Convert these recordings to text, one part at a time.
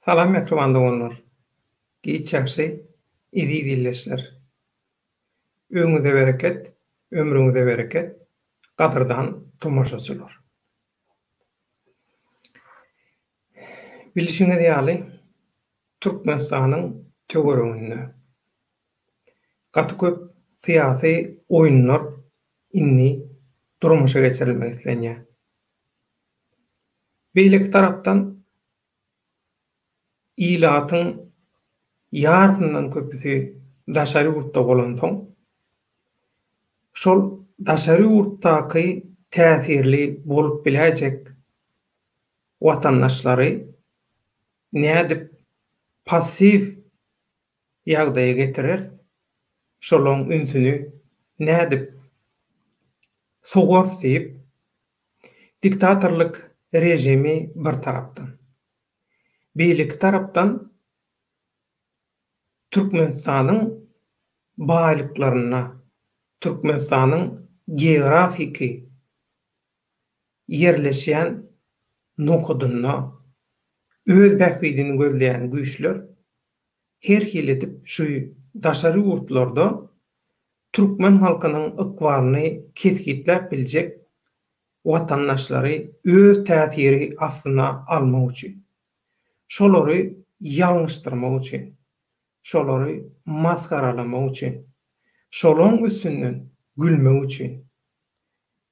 Salam mähriban doganlar! Giç ýagşy, eziz ildeşler! Öňüňize bereket, ömrüňize bereket, gadyrdan tomaşaçylar! Bilşiňiz ýaly, Türkmenistanyň töwereginde gaty köp syýasy oýunlar indi durmuşa geçirilmek islenýär. Beýleki tarapdan, ilatyň ýarysyndan köpüsi daşary ýurtda bolansoň, şol daşary ýurtdaky täsirli bolup biläýjek watandaşlary nädip passiw ýagdaýa getireris, şolaň ünsüni nädip sowarys diýip, diktatorlyk režimi bir tarapdan, beýleki tarapdan Türkmenistanyň baýlyklaryna, Türkmenistanyň geografiki ýerleşýän nokadynda öz bähbidini gözleýän güýçler her hili edip şu daşary ýurtlarda türkmen halkynyň ykbalyny kesgitläp biljek watandaşlary öz täsiri astyna almak üçin, şolary ýalňyşdyrmak üçin, şolary masgaralamak üçin, şolaň üstünden gülmek üçin,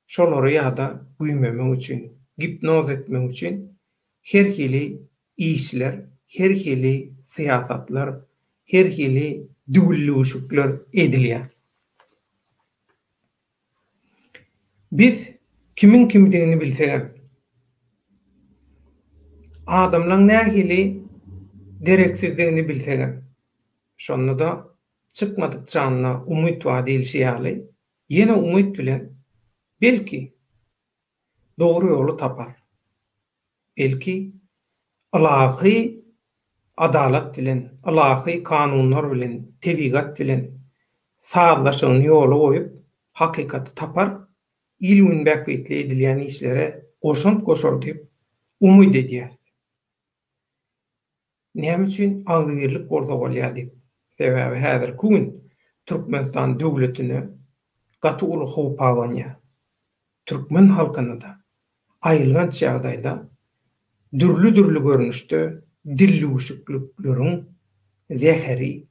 şolary ýa-da güýmemek üçin, gipnoz etmek üçin her hili işler, her hili syýasatlar, her hili düwüllüwşükler edilýär. Biz kimiň kimdigini bilsegem, adamlaň nähili dereksizdigini bilsegem, şonda-da çykmadyk janda umyt bar diýlişi ýaly, Ýene umyt bilen, belki, dogry ýoly tapar. Belki, ylahy adalat bilen, ylahy kanunlar bilen, tebigat bilen sazlaşygyny ýola goýup, hakykaty tapar, il-gün bähbitli edilýän işlere goşant goşar diýip umyt edýäs. Näme üçin agzybirlik bolsa bolýar diýip. Sebäbi häzirki gün Türkmenistan döwletine gaty uly howp abanýar. Türkmen halkyna-da aýylganç ýagdaýda dürli-dürli görnüşde dillüwşüklikleriň zäheri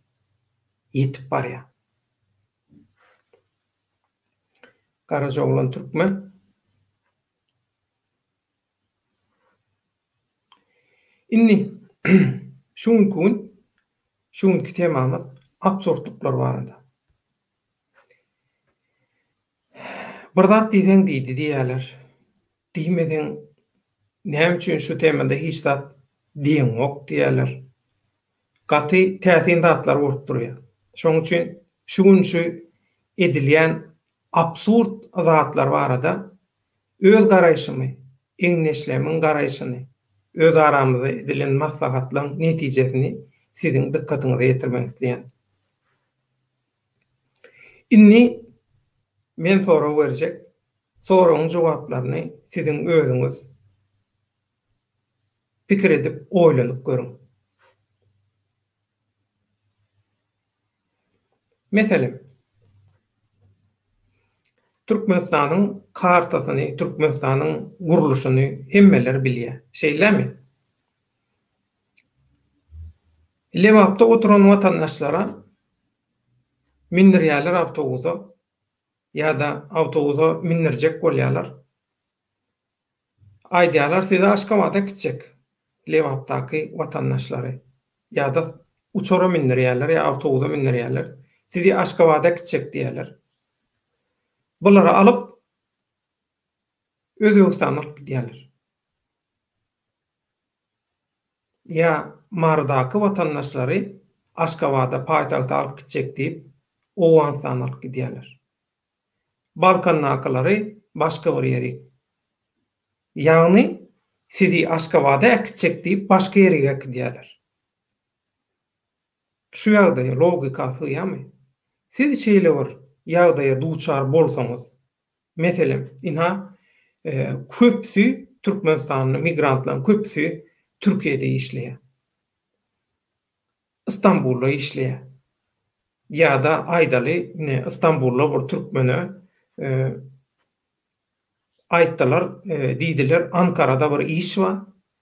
ýetip barýar. Garajaoglan Türkmen. Indi şu günki gün, şu günki temamyz absurdlyklar barada. Bir zat diýseň diýdi diýýärler. Diýmeseň näme üçin şu temada hiç zat diýeňok diýýärler. Gaty täsin zatlar bolup durýar. Şonuň üçin şu gün şu edilýän absurd zatlar barada Öz garaýşymy, egindeşlerimiň garaýşyny, öz aramyzda edilen maslahatlaryň netijesini siziň dykgatyňyza ýetirmek isleýän. Indi men sorag berjek, soragyň jogaplaryny siziň özüňiz pikir edip oýlanyp görüň. Meselem, Türkmenistanyň kartasyny, Türkmenistanyň gurluşyny hemmeler bilýär. Şeýlemi? Lebapda oturan watandaşlara mindirýärler awtobusa ýa-da awtobusa mindirjek bolýarlar. Aýdýarlar sizi Aşgabada äkitjek Lebapdaky watandaşlary ýa-da uçara mündirýärler ýa awtobusa mündirýärler. Sizi Aşgabada äkitjek diýýärler. Bulary alyp Özbegistana alyp gidýärler. Ýa Marydaky watandaşlary Aşgabada paýtagta alyp gitjek diýip Owganystana alyp gidýärler. Balkandakylary başga bir ýerik. Ýagny sizi Aşgabada äkitjek diýip başga ýerik äkidýärler. Şu ýagdaýa logika sygýamy? Siz şeýle bir ýagdaýa duçar bolsaňyz, meselem, ynha, köpüsi türkmenistanly migrantlaryň köpüsi Türkiýede işleýär. Istanbulda işleýär. Ýa-da aýdaly, ine, Istanbulda bir türkmene aýtdylar, diýdiler, Ankarada bir iş bar,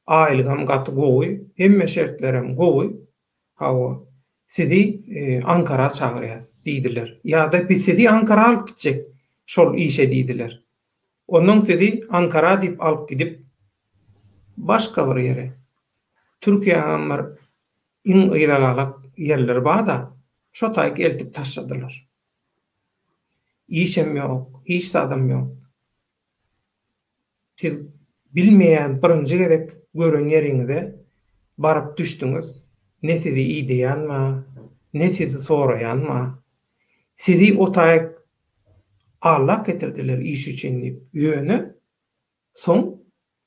aýlygam gaty gowy, hemme şertlerem gowy, hawa, sizi Ankara çagyrýas diýdiler. Ýa-da biz sizi Ankara alyp gitjek şol işe diýdiler. Onnoň sizi Ankara diýip alyp gidip, başga bir ýere, Türkiýäňem bir iň yzagalak ýerleri bar-da, şo taýyk eltip taşladylar. Işem ýok, hiç zadam ýok. Siz bilmeýän birinji gezek gören ýeriňize baryp düşdüňiz, ne sizi ideýän bar, ne sizi soraýan bar. Sizi o taýyk Allap getirdiler iş üçin diýip. Ýöne soň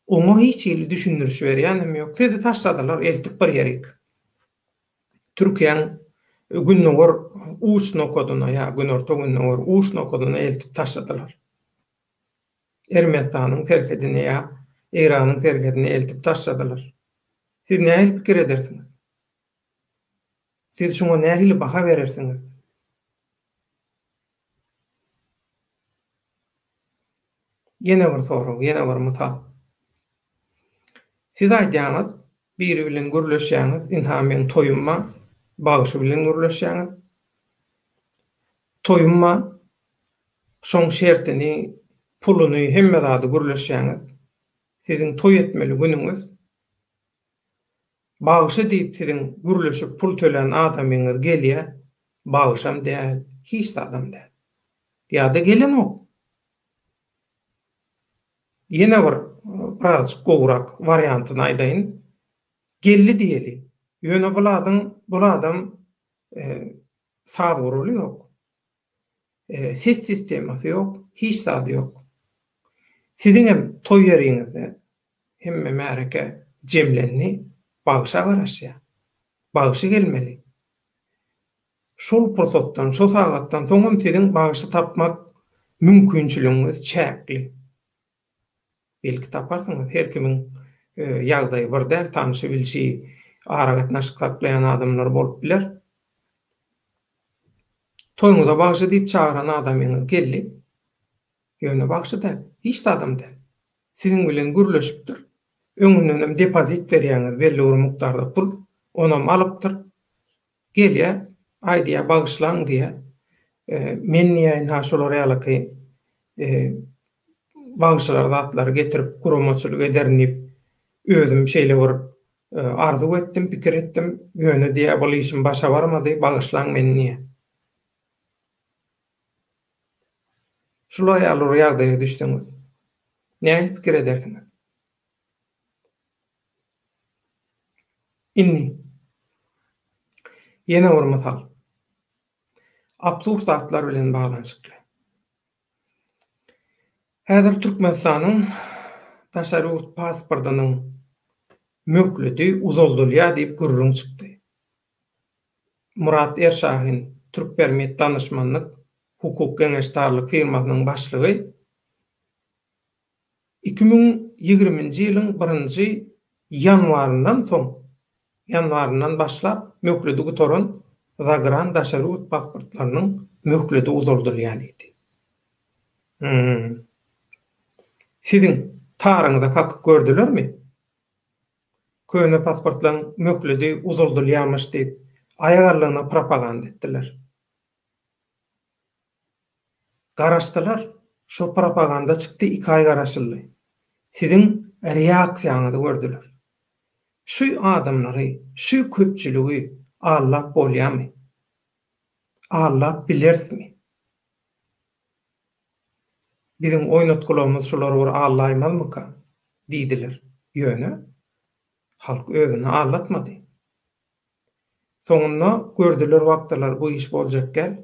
oňa hiç hili düşündiriş berýänem ýok. Sizi taşladylar eltip bir ýerik. Türkiýäň gündogar uç nokadyna ýa günorta-gündogar uç nokadyna eltip taşladylar. Ermenistanyň serhedine ýa Eýranyň serhedine eltip taşladylar. Siz nähili pikir edersiňiz? Siz şuňa nähili baha berersiňiz? Ýene bir sorag, ýene bir mysal. Siz aýdýaňyz, biri bilen gürleşýäňiz, ynha meň toýum bar, bagşy bilen gürleşýäňiz. Toýum bar, şoň şertini, puluny, hemme zady gürleşýäňiz. Siziň toý etmeli günüňiz. Bagşy diýip siziň gürleşip pul tölän adamyňyz gelýä, bagşam däl, hiç zadam däl. Ýa-da gelenok. Ýene bir birazjyk gowurak wariantyny aýdaýyn. Geldi diýeli. Ýöne bul adyň bul adam saz guraly ýok. Ses sistemasy ýok, hiç zady ýok. Siziňem toý ýeriňizde hemme märeke jemlendi, bagşa garaşýar. Bagşy gelmeli. Şol pursatdan, şo sagatdan soňam siziň bagşy tapmak mümkinçiligiňiz çäkli. Belki taparsyňyz, her kimiň ýagdaýy bir däl, tanşy-bilşi, aragatnaşyk saklaýan adamlar bolup biler. Toýuňyza bagşy diýip çagyran adamyňyz geldi. Ýöne bagşy däl, hiç zadam däl. Siziň bilen gürleşipdir. Öňündenem depozit berýäňiz belli bir mukdarda pul, onam alypdyr. Gelýär, aý diýýär, bagyşlaň diýýär. Men diýýär, ynha şular ýalyky bagşylar zatlary getirip guramaçylyk ederin diýip, özüm şeýle bir arzuw etdim, pikir etdim. Ýöne diýýär, bul işim başa barmady, bagyşlaň meni diýýär. Şular ýaly bir ýagdaýa düşseňiz, nähili pikir edersiňiz? Indi, ýene bir mysal. Absurd zatlar bilen baglanyşykly. Häzir Türkmenistanyň daşary ýurt pasportynyň möhleti uzaldylýar diýip gürrüň çykdy. Murat Erşahin, Türkpermit danyşmanlyk hukuk geňeşdarlyk firmasynyň başlygy 2020-nji ýylyň birinji ýanwaryndan soň, ýanwaryndan başlap möhleti gutaran zagran daşary ýurt pasportlarynyň möhleti uzaldylýar diýdi. Hum. Siziň taryňyza kakyp gördülermi? Köne pasportlaryň möhleti uzaldylýarmyş diýip, aýagallygyna propaganda etdiler. Garaşdylar. Şo propaganda çykdy iki aý garaşyldy. Siziň reaksiýaňyzy gördüler. Şu adamlary, şu köpçüligi aldap bolýamy? Aldap bilerismi? Biziň oýnatgylarymyz şulary bir aldaýmazmyka? diýdiler. Ýöne halk özüni aldatmady. Soňunda gördüler bakdylar bu iş boljak däl.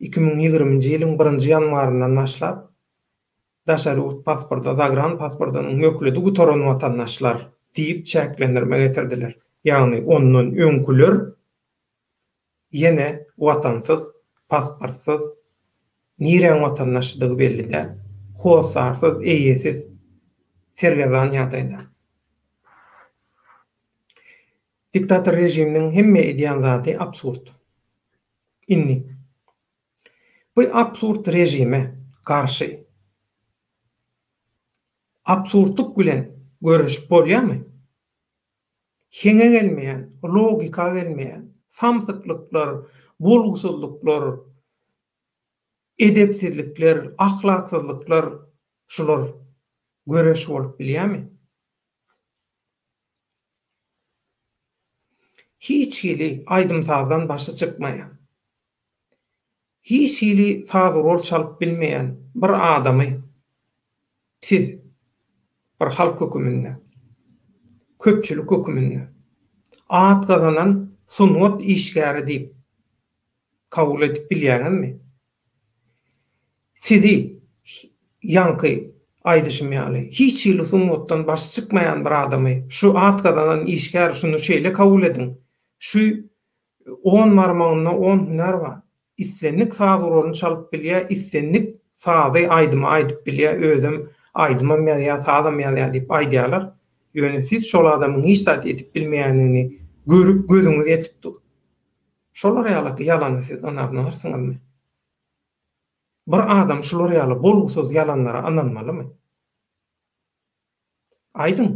2020-nji ýylyň birinji ýanwaryndan başlap daşary ýurt pasporta, zagran pasportynyň möhleti gutaran watandaşlar diýip çäklendirme getirdiler. Ýagny ondan öňküler ýene watansyz, pasportsyz, niräň watandaşydygy belli däl, hossarsyz, eýesiz, sergezdan ýagdaýda. Diktator režiminiň hemme edýän zady absurd. Indi, bu absurd režime garşy absurdlyk bilen göreşip bolýarmy? Heňe gelmeýän, logika gelmeýän samsyklyklar, bolgusyzlyklar, edepsizlikler, ahlaksyzlyklar şular göreş bolup bilýärmi? Hiç hili aýdym-sazdan başy çykmaýan, hiç hili saz-rol çalyp bilmeýän bir adamy siz bir halk höküminde, köpçülik höküminde at gazanan sungat işgäri diýip kabul edip bilýäňizmi? Sizi ýaňky aýdyşym ýaly, hiç hili sungatdan başy çykmaýan bir adamy, şu at gazanan işgär şuny şeýle kabul ediň, şu on barmagynda on hünär bar, islendik saz guralyny çalyp bilýär, islendik sazy, aýdymy aýdyp bilýär, özem aýdymam ýazýar, sazam ýazýar diýip aýdýarlar. Ýöne siz şol adamyň hiç zat edip bilmeýändigini görüp gözüňiz ýetip dur. Şolar ýalaky ýalana siz ynarnarsyňyzmy? Bir adam şular ýaly bolgusyz ýalanlara ynanmalymy? Aýdyň,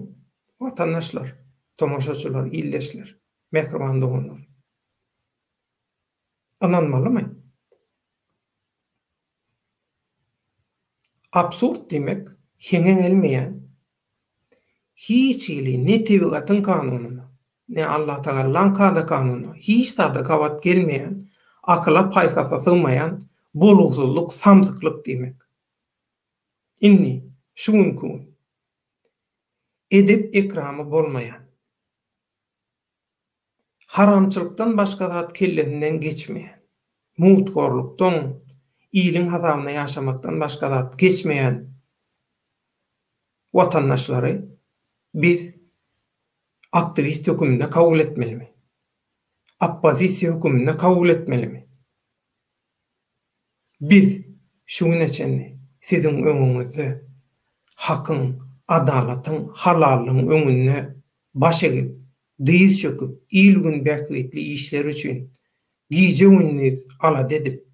watandaşlar, tomaşaçylar, ildeşler, mähriban doganlar. Ynanmalymy? Absurd diýmek, heňe gelmeýän, hiç hili ne tebigatyň kanunyna, ne Allatagallaň kada-kanunyna, hiç zada gabat gelmeýän, akyla-paýhasa sygmaýan bolugsyzlyk, samsyklyk diýmek. Indi, şu günki gün, edep-ekramy bolmaýan, Haramçylykdan başga zat kellesinden geçmeýän, mugthorlukdan, iliň hasabyna ýaşamakdan başga zat geçmeýän watandaşlary biz aktiwist höküminde kabul etmelimi? Oppozisiýa höküminde kabul etmelimi? Biz şu güne çenli siziň öňüňizde hakyň, adalatyň, halallygyň öňünde baş egip, dyz çöküp, il-gün bähbitli işler üçin gije-gündiz alada edip,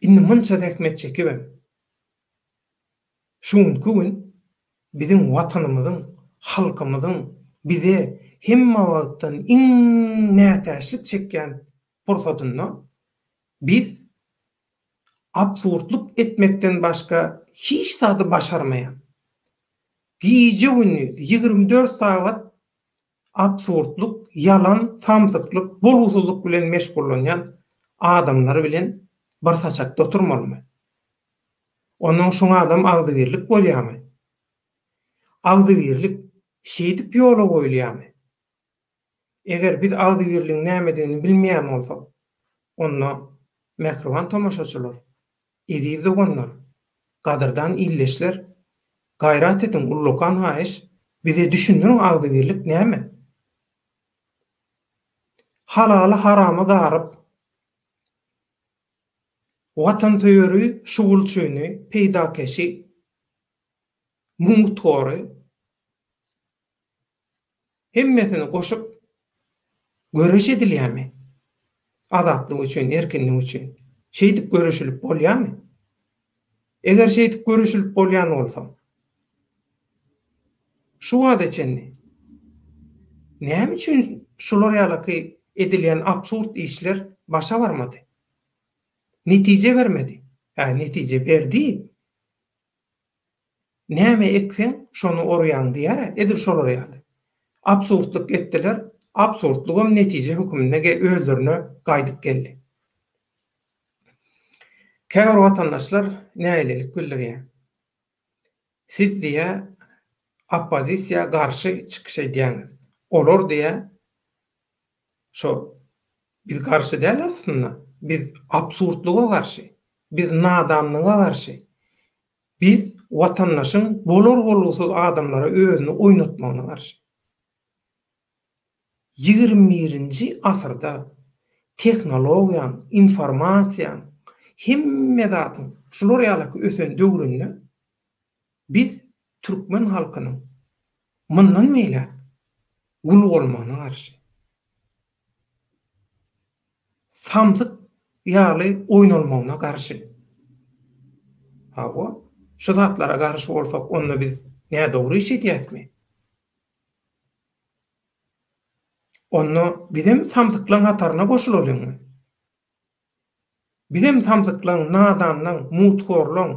indi munça zähmet çekibem, şu günki gün biziň Watanymyzyň, halkymyzyň bize hemme wagtdan iň mätäçlik çekýän pursadynda biz absurdlyk etmekden başga hiç zady başarmaýan, gije-gündiz 24 sagat absurdlyk, ýalan, samsyklyk, bolgusyzlyk bilen meşgullanýan adamlar bilen bir saçakda oturmalymy? Onnoň şuň adam agzybirlik bolýamy? Agzybirlik şeýdip ýola goýulýamy? Eger biz agzybirligiň nämedigini bilmeýän bolsak, onda, mähriban tomaşaçylar, eziz doganlar, gadyrdan ildeşler, gaýrat ediň, ullakan haýyş, bize düşündiriň agzybirlik näme? Halaly harama garyp, Watansöýeri, şugulçyny, peýdakeşi, mugthory hemmesini goşup göreş edilýärmi? Azatlyk üçin, erkinlik üçin şeýdip göreşilip bolýarmy? Eger şeýdip göreşilip bolýan bolsa, şu wagta çenli näme üçin şular ýalaky edilýän absurd işler başa barmady? Netije bermedi. Hä, netije berdi. Näme ekseň, şony orýaň diýýär-ä, edil şolar ýaly. Absurdlyk etdiler, absurdlygam netije höküminde özlerine gaýdyp geldi. Käbir watandaşlar nägilelik bildirýär. Siz diýýär, oppozisiýa garşy çykyş edýäňiz. Olar diýýär, şo biz garşy däl aslynda, biz absurdlyga garşy, biz nadanlyga garşy, biz watandaşyň bolar-bolgusyz adamlara özüni oýnatmagyna garşy. Ýigrimi birinji asyrda tehnologiýaň, informasiýaň, hemme zadyň şular ýalaky ösen döwründe biz türkmen halkynyň mundan beýläk. Gul bolmagyna garşy. Samsyk ýaly oýnalmagyna garşy. Hawa, şu zatlara garşy bolsak, onda biz nädogry iş edýäsmi? Onda bizem samsyklaň hataryna goşulalyňmy? Bizem samsyklaň, nadanlaň, mutgorlaň,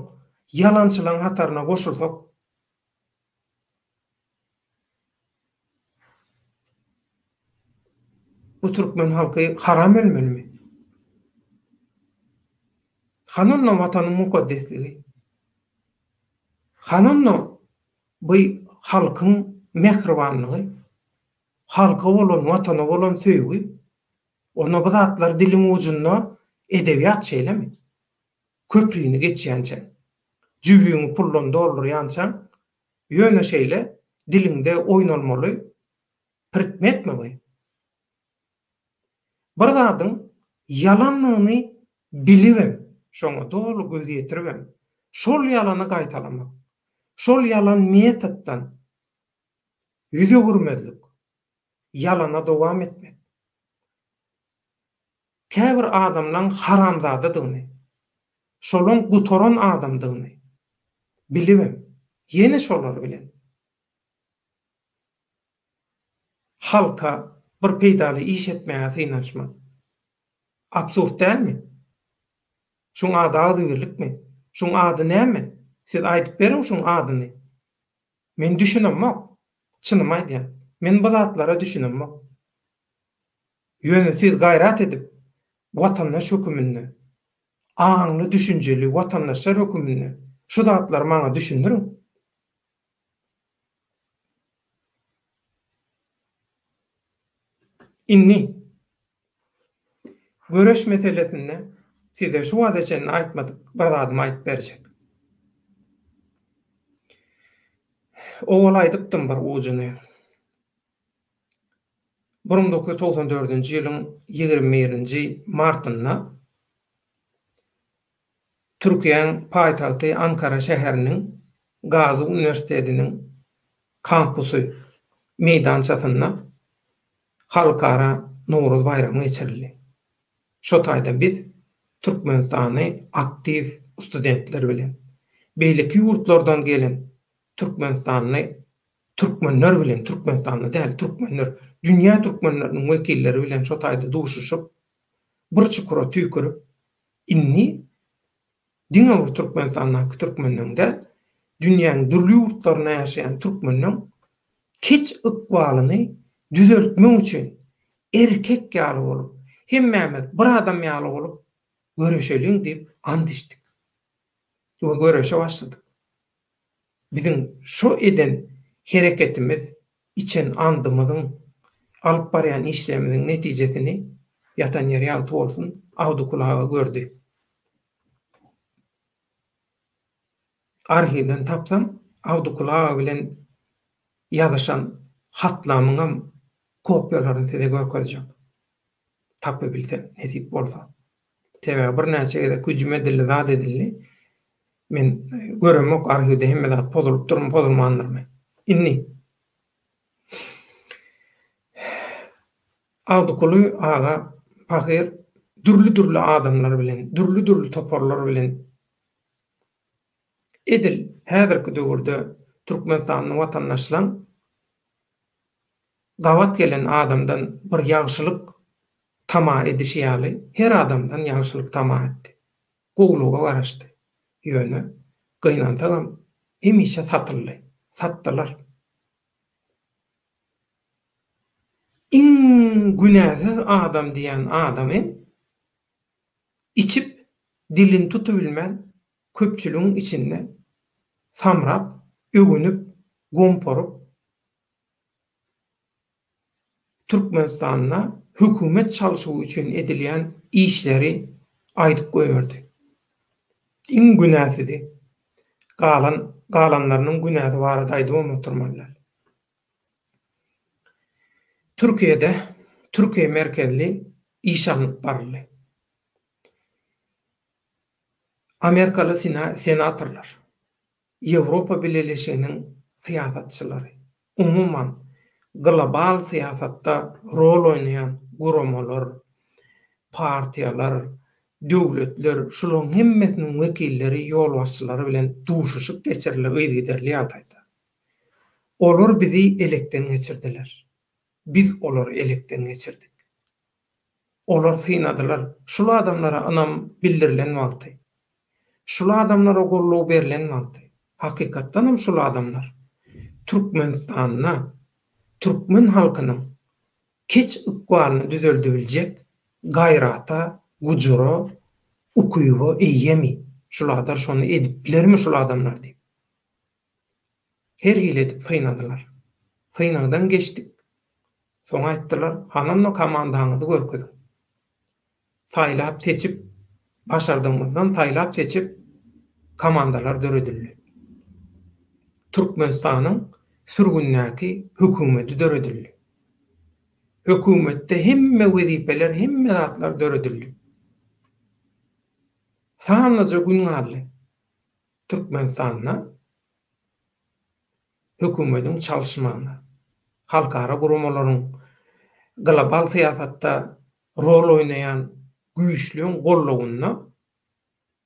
ýalançylaň hataryna goşulsak, bu türkmen halky haram ölmelimi? Hany onda Watanyň mukaddesligi? Hany onda bu halkyň mähribanlygy? Halka bolan, Watana bolan söýgi? Onda bu zatlar diliň ujunda edebiýat şeýlemi? Köprüni geçýänçäň, jübüňi puldan doldurýançaň ýöne şeýle diliňde oýnalmaly predmetmi bu? Bir zadyň ýalandygyny bilibem, şoňa doly göz ýetiribem, şol ýalany gaýtalamak, şol ýalan metoddan ýüz öwürmezlik, ýalana dowam etmek. Käbir adamlaň haramzadadygyny, şolaň gutaran adamdygyny bilibem, ýene şolar bilen halka bir peýdaly iş etmäge synanyşmak absurd dälmi? Şuň ady agzybirlikmi? Şuň ady näme? Siz aýdyp beriň şuň adyny. Men düşünemok. Çynymy aýdýan. Men bu zatlara düşünemok. Ýöne siz gaýrat edip, watandaş höküminde, aňly düşünjeli watandaşlar höküminde şu zatlary maňa düşündiriň. Indi, göreş meselesinde size şu wagta çenli aýtmadyk bir zadymy aýdyp berjek. Owal aýdypdym bir ujuny. 1994-nji ýylyň 21-nji martynda Türkiýäň paýtagty Ankara şäheriniň Gazi uniwersitetiniň kampusy meýdançasynda Halkara Nowruz baýramy geçirildi. Şo taýda biz Türkmenistany aktiw studentler bilen, beýleki ýurtlardan gelen türkmenistanly türkmenler bilen, Türkmenistanda däl, türkmenler, dünýä türkmenleriniň wekilleri bilen şo taýda duşuşyp, bir çukura tüýkürip, indi diňe bir Türkmenistandaky türkmenleň däl, dünýäniň dürli ýurtlarynda ýaşaýan türkmenleň keç ykbalyny düzeltmek üçin erkek ýaly bolup, hemmämiz bir adam ýaly bolup göreşeliň diýip ant içdik we göreşe başladyk. Biziň şo eden hereketimiz, içen andymyzyň, alyp barýan işlerimiziň netijesini, ýatan ýeri ýagty bolsun, Awdykul aga gördi. Arhiwden tapsam, Awdykul aga bilen ýazyşan hatlamyňam kopiýalaryny size görkezjek. Tapybilsem, nesip bolsa. Sebäbi birnäçe gezek hüjüm edildi, zat edildi. Men göremok arhiwde hemme zat pozulypdyrmy, pozulmandyrmy. Indi Awdykuly aga pahyr dürli-dürli adamlar bilen, dürli-dürli toparlar bilen edil häzirki döwürde Türkmenistanly watandaşlaň gabat gelen adamdan bir ýagşylyk tama edişi ýaly, her adamdan ýagşylyk tama etdi. Gowulyga garaşdy. Ýöne, gynansagam, hemişe satyldy. Satdylar. Iň günäsiz adam diýen adamy içip, dilini tutubilmän, köpçüligiň içinde samrap, öwünip, gomparyp, Türkmenistanda hökümet çalşygy üçin edilýän işleri aýdyp goýberdi. Iň günäsizi, galan galanlarynyň günäsi barada aýdybam oturmaly däl. Türkiýede Türkiýe merkezli iş alnyp baryldy. Amerikaly senatorlar Ýewropa Bileleşiginiň syýasatçylary, umuman, Global syýasatda rol oýnaýan guramalar, partiýalar, döwletler, şularyň hemmesiniň wekilleri, ýolbaşçylary bilen duşuşyk geçirildi yzygiderli ýagdaýda. Olar bizi elekden geçirdiler. Biz olary elekden geçirdik. Olar synadylar. Şul adamlara ynam bildirilen wagty, şul adamlara goldaw berlen wagty, hakykatdanam şul adamlar Türkmenistanda türkmen halkynyň keç ykbalyny düzeldibiljek gaýrata, gujura, ukyba eýemi? Şul adar şony edip bilermi şul adamlar diýip. Her hili edip synadylar. Synagdan geçdik. Soň aýtdylar, Hany onda komandaňyzy görkeziň. Saýlap-seçip, başardygymyzdan saýlap-seçip komandalar döredildi. Türkmenistanyň sürgündäki hökümeti döredildi. Hökümetde hemme wezipeler, hemme zatlar döredildi. Sanlyja gün galdy. Türkmenistanda hökümediň çalyşmagyna, halkara guramalaryň global syýasatda rol oýnaýan güýçliň gollawynda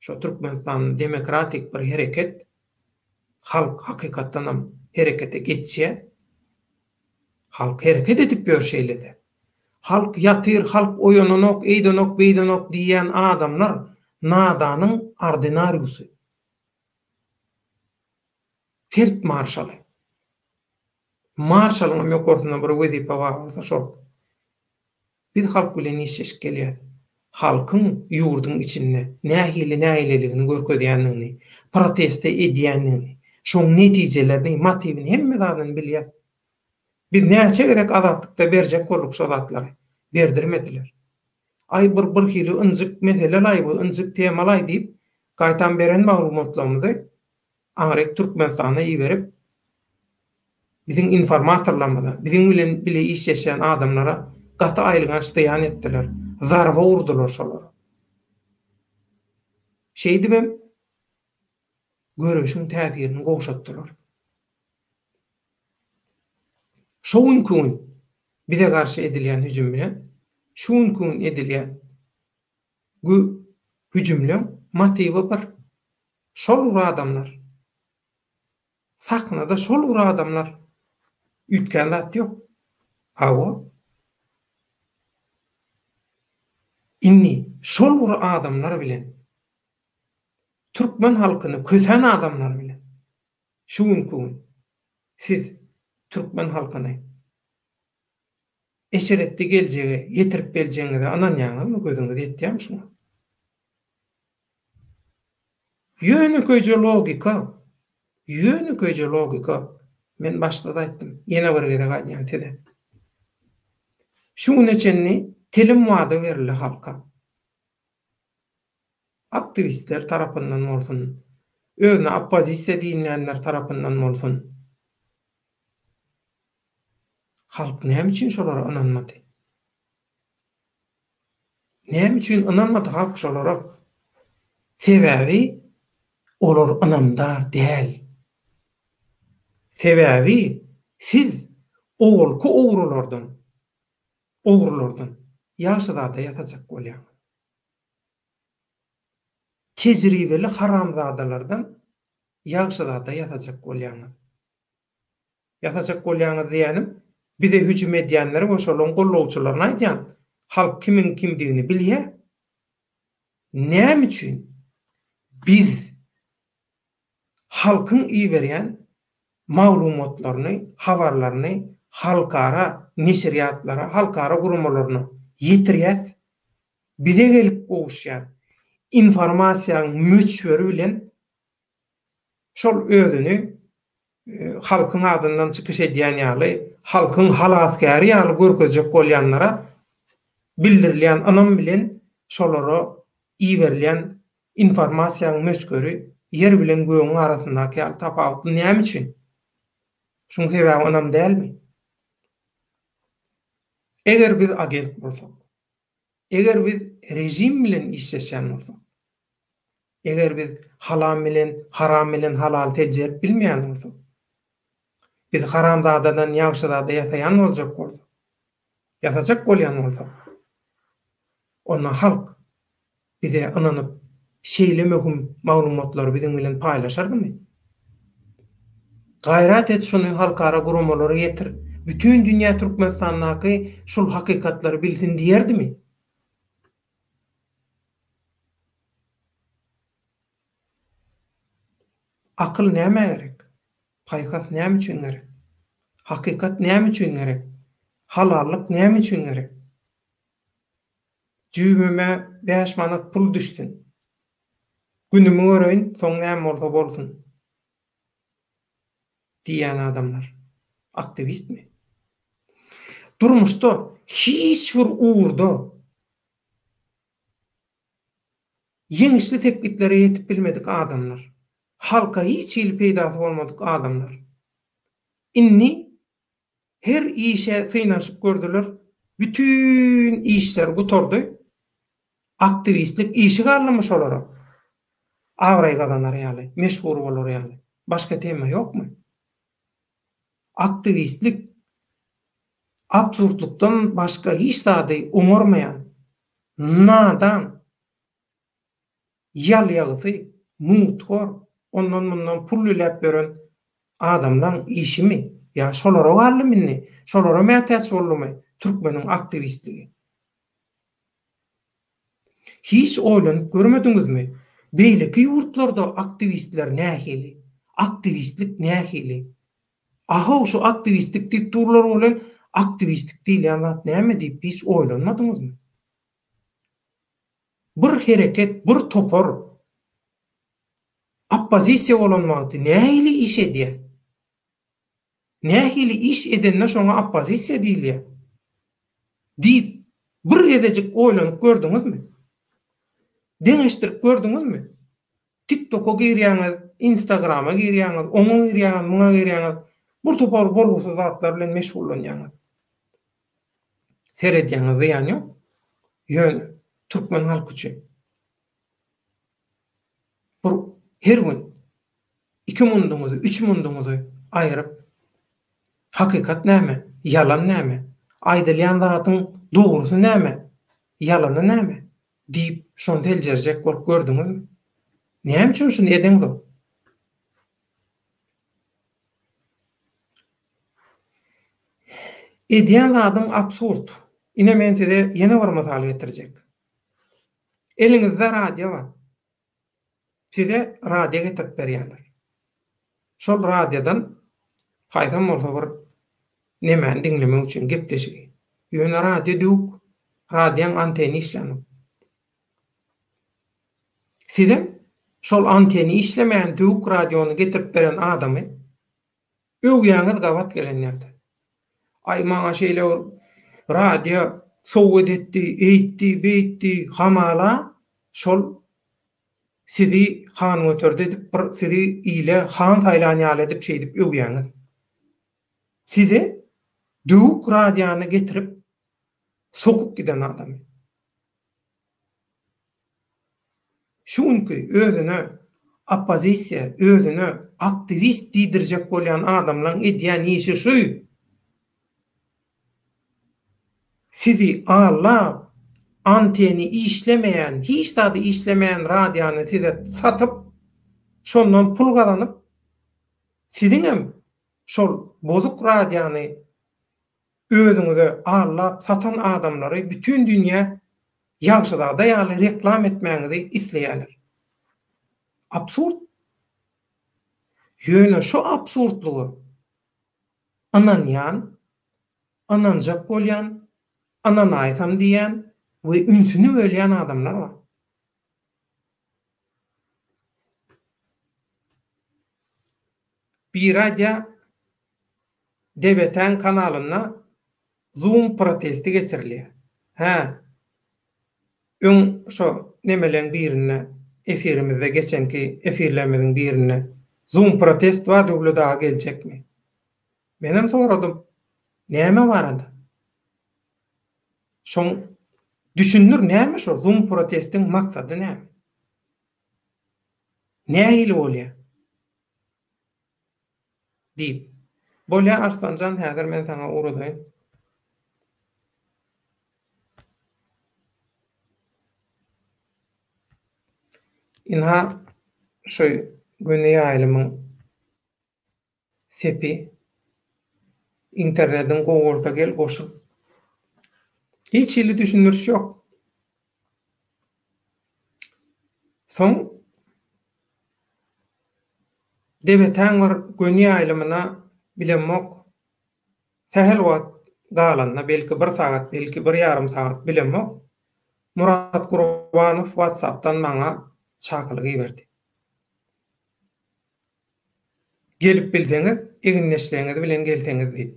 şo Türkmenistanda demokratik bir hereket, halk hakykatdanam herekete geçýär. Halk hereket edip ýör şeýle-de. Halk ýatyr, halk oýananok, eýdenok, beýdenok diýýän adamlar nadanyň ordinariusy. Feldmarşaly. Marşalyňam ýokarsynda bir wezipe bar bolsa şol. Biz halk bilen işleşip gelýäs. Halkyň ýurduň içinde nähili nägileligini görkezýändigini, proteste edýändigini, şoň netijelerini, motiwini hemme zadyny bilýäs. Biz näçe gezek Azatlykda berjek bolduk şo zatlary. Berdirmediler. Aý bir birhili ynjyk mesele-laý bu, ynjyk tema-laý diýip, gaýtam beren maglumatlarymyzy aňryk Türkmenistana iberip, biziň informatorlarymyza, biziň bilen bile işleşýän adamlara gaty aýylganç zyýan etdiler, zarba urdular şolara. Şeýdibem göreşiň täsirini gowşatdylar. Şo günki gün bize garşy edilýän hüjüm bilen şu günki gün edilýän gü hüjümleň motiwi bir. Şol bir adamlar. Sahnada şol bir adamlar. Üýtgän zat ýok. Hawa. Indi şol bir adamlar bilen türkmen halkyny kösän adamlar bilen şu günki gün siz türkmen halkyny eşretli geljege ýetirip beljegiňize ynanýaňyzmy, gözüňiz ýetýärmi şuňa? Ýönekeýje logika, ýönekeýje logika, men başda-da aýtdym, ýene bir gezek aýdýan size. Şu güne çenli telim wada berildi halka. Aktiwistler tarapyndan bolsun, özüne oppozisiýa diýilýänler tarapyndan bolsun. Halk näme üçin şolara ynanmady? Näme üçin ynanmady halk şolara? Sebäbi olar ynamdar däl. Sebäbi siz owalky ogrulardan, ogrulardan ýagşy zada ýasajak bolýaňyz. Tejribeli haramzadalardan ýagşy zada ýasajak bolýaňyz. Ýasajak bolýaňyz diýýänim, bize hüjüm edýänleri we şolaryň gollawçylaryny aýdýan. Halk kimiň kimdigini bilýär. Näme üçin biz halkyň iberýän maglumatlaryny, habarlaryny halkara neşirýatlara, halkara guramalaryna ýetirýäs? Bize gelip gowuşýan informasiýanyň möçberi bilen Şol özüni halkyň adyndan çykyş edýän ýaly, halkyň halasgäri ýaly görkezjek bolýanlara bildirilýän ynam bilen şolara iberilýän informasiýanyň möçberi ýer bilen gögüň arasyndaky ýaly tapawutly. Näme üçin? Şuň sebäbi ynam dälmi? Eger biz agent bolsak, Eger biz režim bilen işleşýän bolsak, eger biz halam bilen haram bilen halaly seljerip bilmeýän bolsak, Biz haramzadadan ýagşyzada ýasaýan boljak bolsak, ýasajak bolýan bolsak, onda halk bize ynanyp, şeýle möhüm maglumatlary biziň bilen paýlaşardymy? Gaýrat et şuny halkara guramalara ýetir, bütin dünýä Türkmenistandaky şul hakykatlary bilsin diýerdimi? Akyl nämä gerek? Paýhas näme üçin gerek? Hakykat näme üçin gerek? Halallyk näme üçin gerek? Jübime bäş manat pul düşsün. Günümi göreýin, soň näme bolsa bolsun diýýän adamlar aktiwistmi? Durmuşda hiç bir ugurda Ýeňişli sepgitlere ýetip bilmedik adamlar. Halka hiç hili peýdasy bolmadyk adamlar. Indi her işe synanyşyp gördüler, bütin işler gutardy. Aktiwistlik işi galdymy şolara? Abraý gazanar ýaly, meşhur bolar ýaly. Başga tema ýokmy? Aktiwistlik absurdlykdan başga hiç zady oňarmaýan nadan, ýalýagysy, mugthor, ondan-mundan pul diläp ýören adamlaň işimi? Ýa şolara galdymy indi? Şolara mätäç boldumy türkmeniň aktiwistligi? Hiç oýlanyp görmediňizmi, beýleki ýurtlarda aktiwistler nähili? Aktiwistlik nähili? Ahow şu aktiwistlik diýip durlar welin, aktiwistlik diýilýän zat näme diýip hiç oýlanmadyňyzmy? Bir hereket, bir topar oppozisiýa bolan wagty nähili iş edýär? Nähili iş edende şoňa oppozisiýa diýilýär? Diýip, bir gezejik oýlanyp gördüňizmi? Deňeşdirip gördüňizmi? TikToka girýäňiz, Instagrama girýäňiz, oňa girýäňiz, muňa girýäňiz, bir topar bolgusyz zatlar bilen meşgullanýaňyz. Seredýäňiz, zyýan ýok. Ýöne türkmen halky üçin bir her gün iki munduňyzy, üç munduňyzy aýyryp, hakykat näme, ýalan näme, aýdylýan zadyň dogrusy näme, ýalany näme diýip, şony seljerjek bolup gördüňizmi? Näme üçin şuny edeňzok? Edýän zadyň absurd. Ine men size ýene bir mysal getirjek. Eliňizde radio bar. Size radio getirip berýärler. Şol radiodan haýsam bolsa bir nemäni diňlemek üçin gepleşigi. Ýöne radio döwük, radioň anteni işlänok. Sizem şol anteni işlemeýän döwük radiony getirip beren adamy öwýäňiz gabat gelen ýerde. Aý maňa şeýle bir radio sowgat etdi, eýtdi, beýtdi, hamala şol sizi han göterdi edip bir sizi ile han saýlan ýaly edip şeýdip öwýäňiz. Size döwük radiony getirip sokup giden adamy. Şu günki özüne oppozisiýa, özüne aktiwist diýdirjek bolýan adamlaň edýän işi şu. Sizi aldap, anteni işlemeýän, hiç zady işlemeýän radiony size satyp, şondan pul gazanyp, siziňem şol bozuk radiony özüňize aldap satan adamlary bütin dünýä ýagşyzada ýaly reklam etmäňizi isleýärler. Absurd. Ýöne şu absurdlyga ynanýan, ynanjak bolýan, ynanaýsam diýýän we ünsüni bölýän adamlar bar. Biri aýdýar, DBT-iň kanalynda Zoom protesti geçirilýär. Hä, öň şo nemeleň birinde, efirimizde geçenki efirlerimiziň birinde Zoom protest bar Döwlet aga geljekmi? Menem soradym, näme barada? Şoň düşündir näme şo Zoom protestiň maksady näme? Nähili bolýar? Diýip. Bolýa Arslanjan häzir men saňa ugradaýyn. Ynha şu göni ýaýlymyň sepi. Internediň gowy bolsa gel goşul. Hiç hili düşündiriş ýok. Soň Debetäň bir göni ýaýlymyna bilemok sähel wagt galanda belki bir sagat belki bir ýarym sagat bilemok Murat Gurbanow WhatsAppdan maňa çakylyk iberdi. Gelip bilseňiz egindeşleriňiz bilen gelseňiz diýip.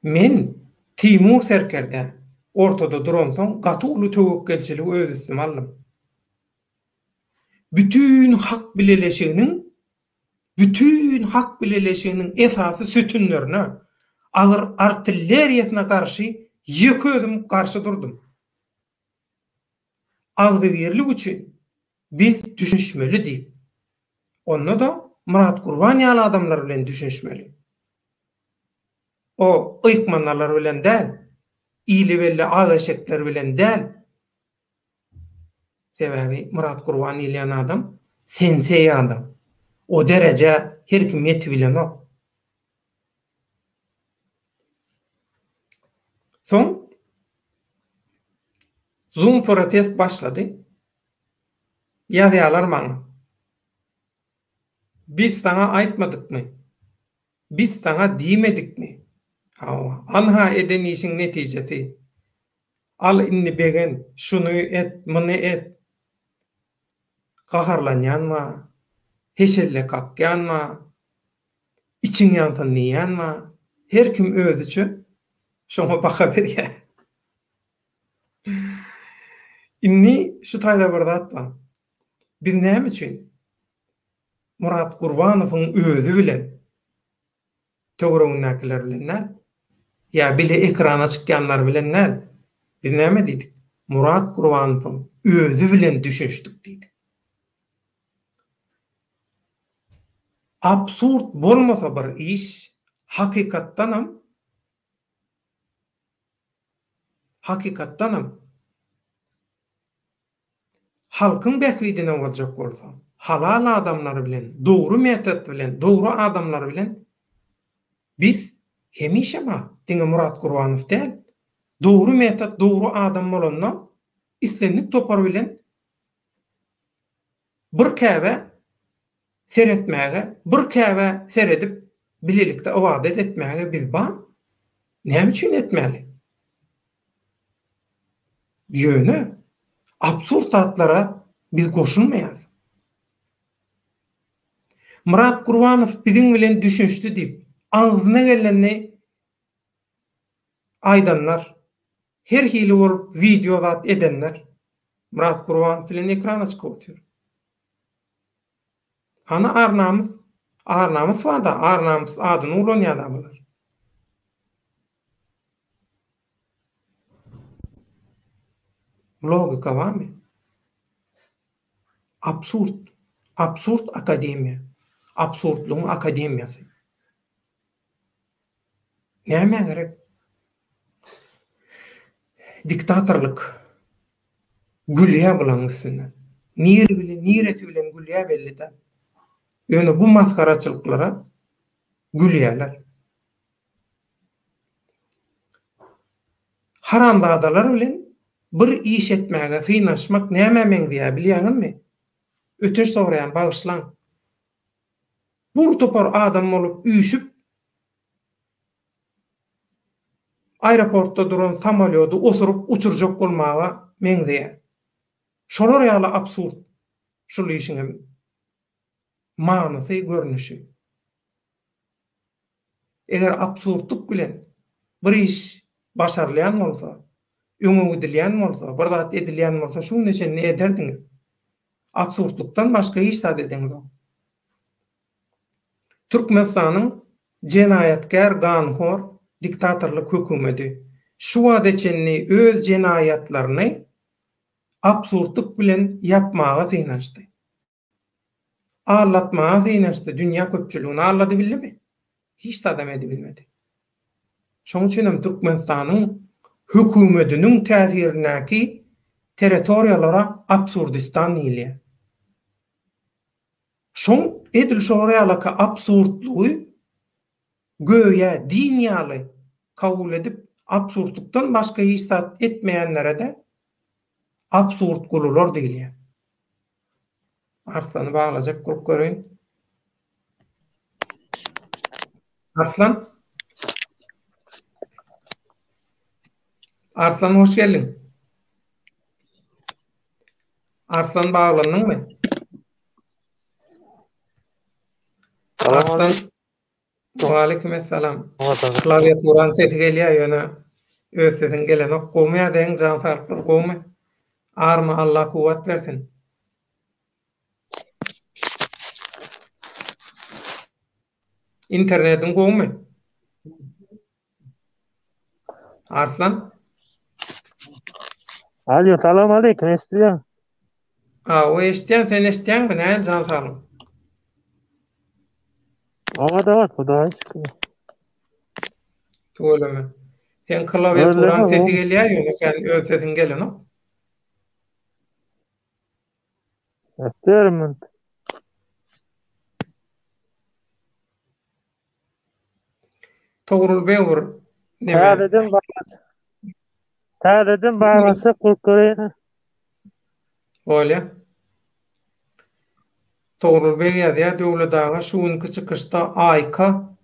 Men Timur serkerde ortada duransoň gaty uly töwekgelçiligi öz üstüme aldym. Bütin hak bileleşiginiň bütin hak bileleşiginiň esasy sütünlerine, agyr artilleriýasyna garşy ýeke özüm garşy durdum. Agzybirlik üçin biz düşünişmeli diýip. Onda-da Myrat Gurban ýaly adamlar bilen düşünişmeli. O ykmanalar bilen däl, ili belli ak eşekler bilen däl. Sebäbi Myrat Gurban diýilýän adam senseý adam. O derejä her kim ýetibilenok. Soň Zoom protest başlady. Ýazýarlar maňa. Biz saňa aýtmadykmy? Biz saňa diýmedikmi? Hawa, anha eden işiň netijesi. Al indi begen, şuny et, muny et. Gaharlanýan bar, heşelle kakýan bar, içiň ýansyn diýýän bar. Her kim özüçe şoňa baha berýär. Indi şu taýda bir zat bar. Biz näme üçin Myrat Gurbanowyň özi bilen, töweregindäkiler bilen däl, ýa bile ekrana çykýanlar bilen däl, biz näme diýdik? Murat Gurbanowyň özi bilen düşünişdik diýdik. Absurd bolmasa bir iş, hakykatdanam Hakykatdanam, halkyň bähbidine boljak bolsa, halal adamlar bilen, dogry metod bilen, dogry adamlar bilen biz hemişe bar, diňe Murat Gurbanow däl, dogry metod, dogry adam bolanda islendik topar bilen bir käbä seretmäge, bir Käbä seredip bilelikde ybadat etmäge biz bar. Näme üçin etmäli? Ýöne absurd zatlara biz goşulmaýas. Myrat Gurbanow biziň bilen düşünişdi diýip, agzyna gelenini aýdanlar, her hili bolup wideo zat edenler Myrat Gurbanow bilen ekrana çykyp otyr. Hany ar-namys? Ar-namys bar-da, ar-namys adyny ulanýar-da bular. Logika barmy? Absurd. Absurd akademiýa. Absurdlygyň akademiýasy. Nämä gerek? Diktatorlyk gülýär bulaň üstünden. Niri bilen, niresi bilen gülýär belli däl. Ýöne bu masgaraçylyklara gülýärler. Haramzadalar bilen bir iş etmäge synanyşmak nämä meňzeýär bilýäňizmi? Ötünç soraýan, bagyşlaň. Bir topar adam bolup üýşüp, aeroportda duran samolýody osuryp uçurjak bolmaga meňzeýär. Şolar ýaly absurd şul işiňem manysy, görnüşi. Eger absurdlyk bilen bir iş başarylýan bolsa, öňe gidilýän bolsa, bir zat edilýän bolsa şu güne çenli ederdiňiz. Absurdlykdan başga hiç zat edeňzok. Türkmenistanyň jenaýatkär ganhor diktatorlyk hökümedi şu wagta çenli öz jenaýatlaryny absurdlyk bilen ýapmaga synanyşdy. Aldatmaga synanyşdy, dünýä köpçüligini aldadybildimi? Hiç zadam edibilmedi. Şonuň üçin hem Türkmenistanyň hökümetiniň täsirindäki territoriýalara Absurdistan diýilýär. Şoň edil şolar ýalaka absurdlygy göýä din ýaly kabul edip, absurdlykdan başga hiç zat etmeýänlere-de absurdgulular diýilýär. Arslany baglajak bolup göreýin. Arslan? Arslan hoş geldiň. Arslan baglandyňmy? Arslan Waleýkim essalam. Klawiaturaň sesi gelýär ýöne öz sesiň gelenok. Gowmy ýagdaýyň jan saglyklar gowmy? Arma Allah kuwwat bersin. Internetiň gowmy? Arslan? Alo, salam aleýkum, eşidýän. Awa, eşidýän, sen eşidýäňmi, nähili jan saglyk? Oňat, oňat, Hudaýa şükür. Tüweleme. Seň klawiaturaň sesi gelýär, ýöne sen öz sesiň gelenok. Eşidýärin men. Togrul beg bir neme. Täzeden baglaş. Täzeden baglaşsak bolup göreýin. Bolýa. Togrul beg ýazýar, Döwlet aga şu günki çykyşda Aýka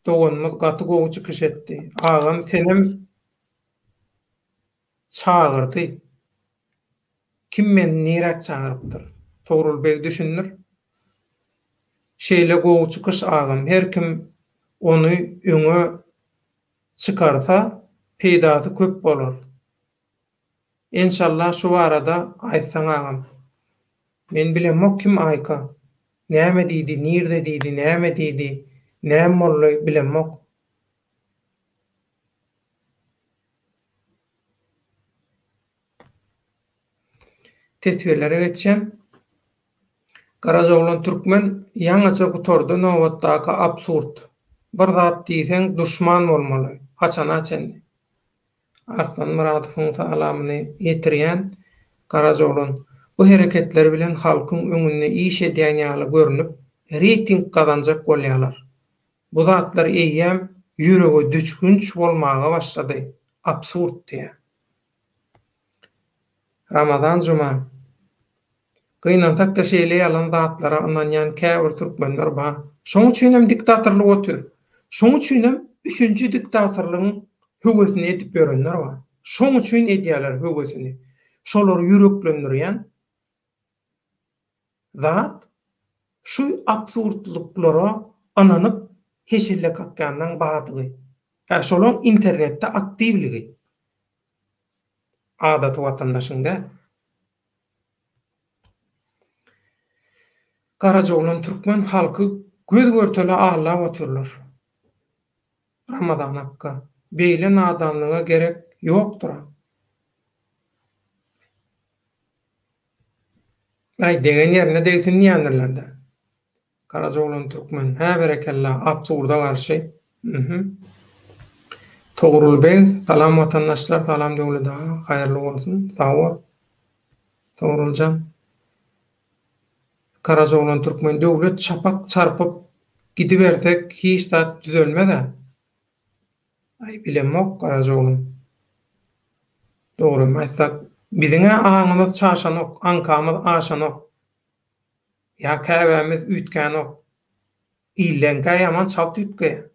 doganymyz gaty gowy çykyş etdi. Agam senem çagyrdy. Kim meni niräk çagyrypdyr? Togrul beg düşündir. Şeýle gowy çykyş agam her kim ony öňe çykarsa peýdasy köp bolar. Enşalla şu barada aýtsaň agam. Men bilemok kim Aýka. Näme diýdi nirde diýdi näme diýdi näme boldy bilemok. Teswirlere geçýän. Garajaoglan Türkmen ýaňyja gutardy nobatdaky absurd. Bir zat diýseň duşman bolmaly. Haçana çenli? Arslan Myradowyň salamyny ýetirýän Garajaoglan bu hereketleri bilen halkyň öňünde iş edýän ýaly görünip reýting gazanjak bolýalar. Bu zatlar eýýäm ýürege düçgünç bolmaga başlady. Absurd diýýär. Ramazan Juma. Gynansak-da şeýle ýalan zatlara ynanýan käbir türkmenler bar. Şoň üçinem diktatorlyk otyr. Şoň üçinem üçünji diktatorlygyň höwesini edip ýörenler bar. Şoň üçin edýärler höwesini. Şolary ýüreklendirýän zat şu absurdlyklara ynanyp heşelle kakýanlaň bardygy. Hä şolaň internetde aktiwligi. Adaty watandaşyň däl. Garajaoglan türkmen halky göz görtele aldap otyrlar. Ramazan akga, beýle nadanlyga gerek ýokdyra. Aý degen ýerine degsin diýýändirlerdä. Garajaoglan Türkmen. Hä berekella absurda garşy. Mhm. Togrul beg salam watandaşlar salam Döwlet aga haýyrly bolsun sag bol Togruljan. Garajaoglan Türkmen döwlet çapak çarpyp gidibersek hiç zat düzelmezä. Aý bilemok Garajaoglan. Dogrymy aýtsak biziňä aňymyz çaşanok aňkamyz aşanok. Ýa käbämiz üýtgänok. Illeňkä ýaman çalt üýtgeýär.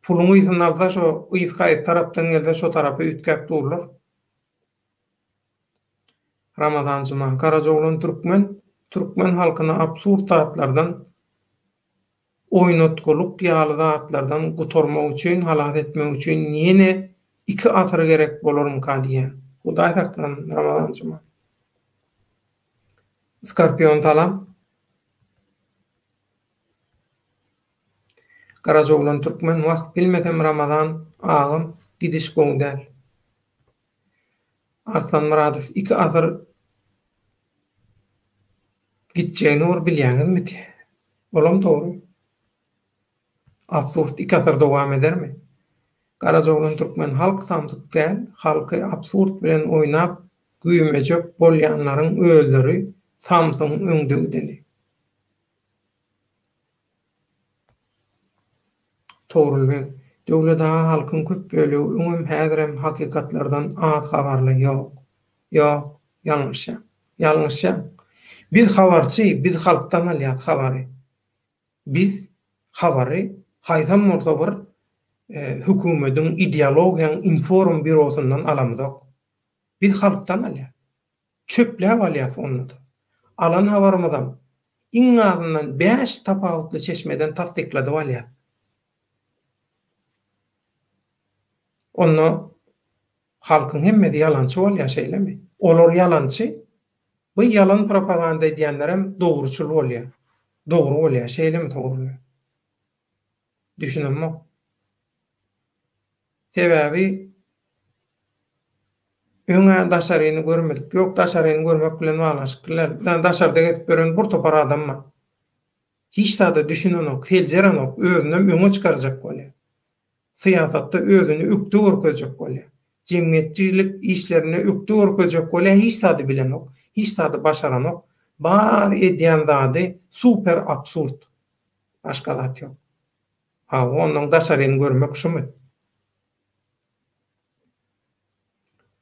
Puluň ysyny alsa şo ys haýsy tarapdan gelse şo tarapa üýtgäp durlar. Ramazan Juma, Garajaoglan Türkmen, türkmen halkyny absurd zatlardan, oýnatgylyk ýaly zatlardan gutarmak üçin, halas etmek üçin ýene iki asyr gerek bolarmyka diýýän. Hudaý saklasyn Ramazan Juma. Skorpion salam. Garajaoglan Türkmen wah bilmesem Ramazan agam gidiş gowy däl. Arslan Myradow iki asyr. Gitjegini bir bilýäňizmi diýýär. Olam dogry. Absurd ik asyr dowam edermi? Garajaoglan türkmen halk samsyk däl, halky absurd bilen oýnap güýmejek bolýanlaryň özleri samsygyň öňde gideni. Togrul beg, Döwlet aga halkyň köp bölegi öňem häzirem hakykatlardan az habarly ýok. Ýok, ýalňyşýaň. Ýalňyşýaň. Biz habarçy, biz halkdan alýas habary. Biz habary haýsam bolsa bir hökümediň, ideologiýaň inform býurosyndan alamzok. Biz halkdan alýas. Çöpläp alýas onda-da. Alan habarymyzam iň azyndan bäş tapawutly çeşmeden tassykladyp alýas. Onda halkyň hemmesi ýalançy bolýar şeýlemi? Olar ýalançy, bu ýalan propaganda edýänlerem dogruçyl bolýar. Dogry bolýar şeýlemi Togrul? Düşünemok. Sebäbi öň-ä daşaryny görmedik. Ýok, daşaryny görmek bilen baglanyşykly däl. Daşarda gezip ýören bir topar adam bar. Hiç zada düşünenok, seljerenok, özünem öňe çykarjak bolýar. Syýasatda özüni ökde görkezjek bolýar. Jemgyýetçilik işlerinde ökde görkezjek bolýar, hiç zady bilenok, hiç zady başaranok. Bar edýän zady super absurd. Başga zat ýok. Hawa, onnoň daşaryny görmek şumy?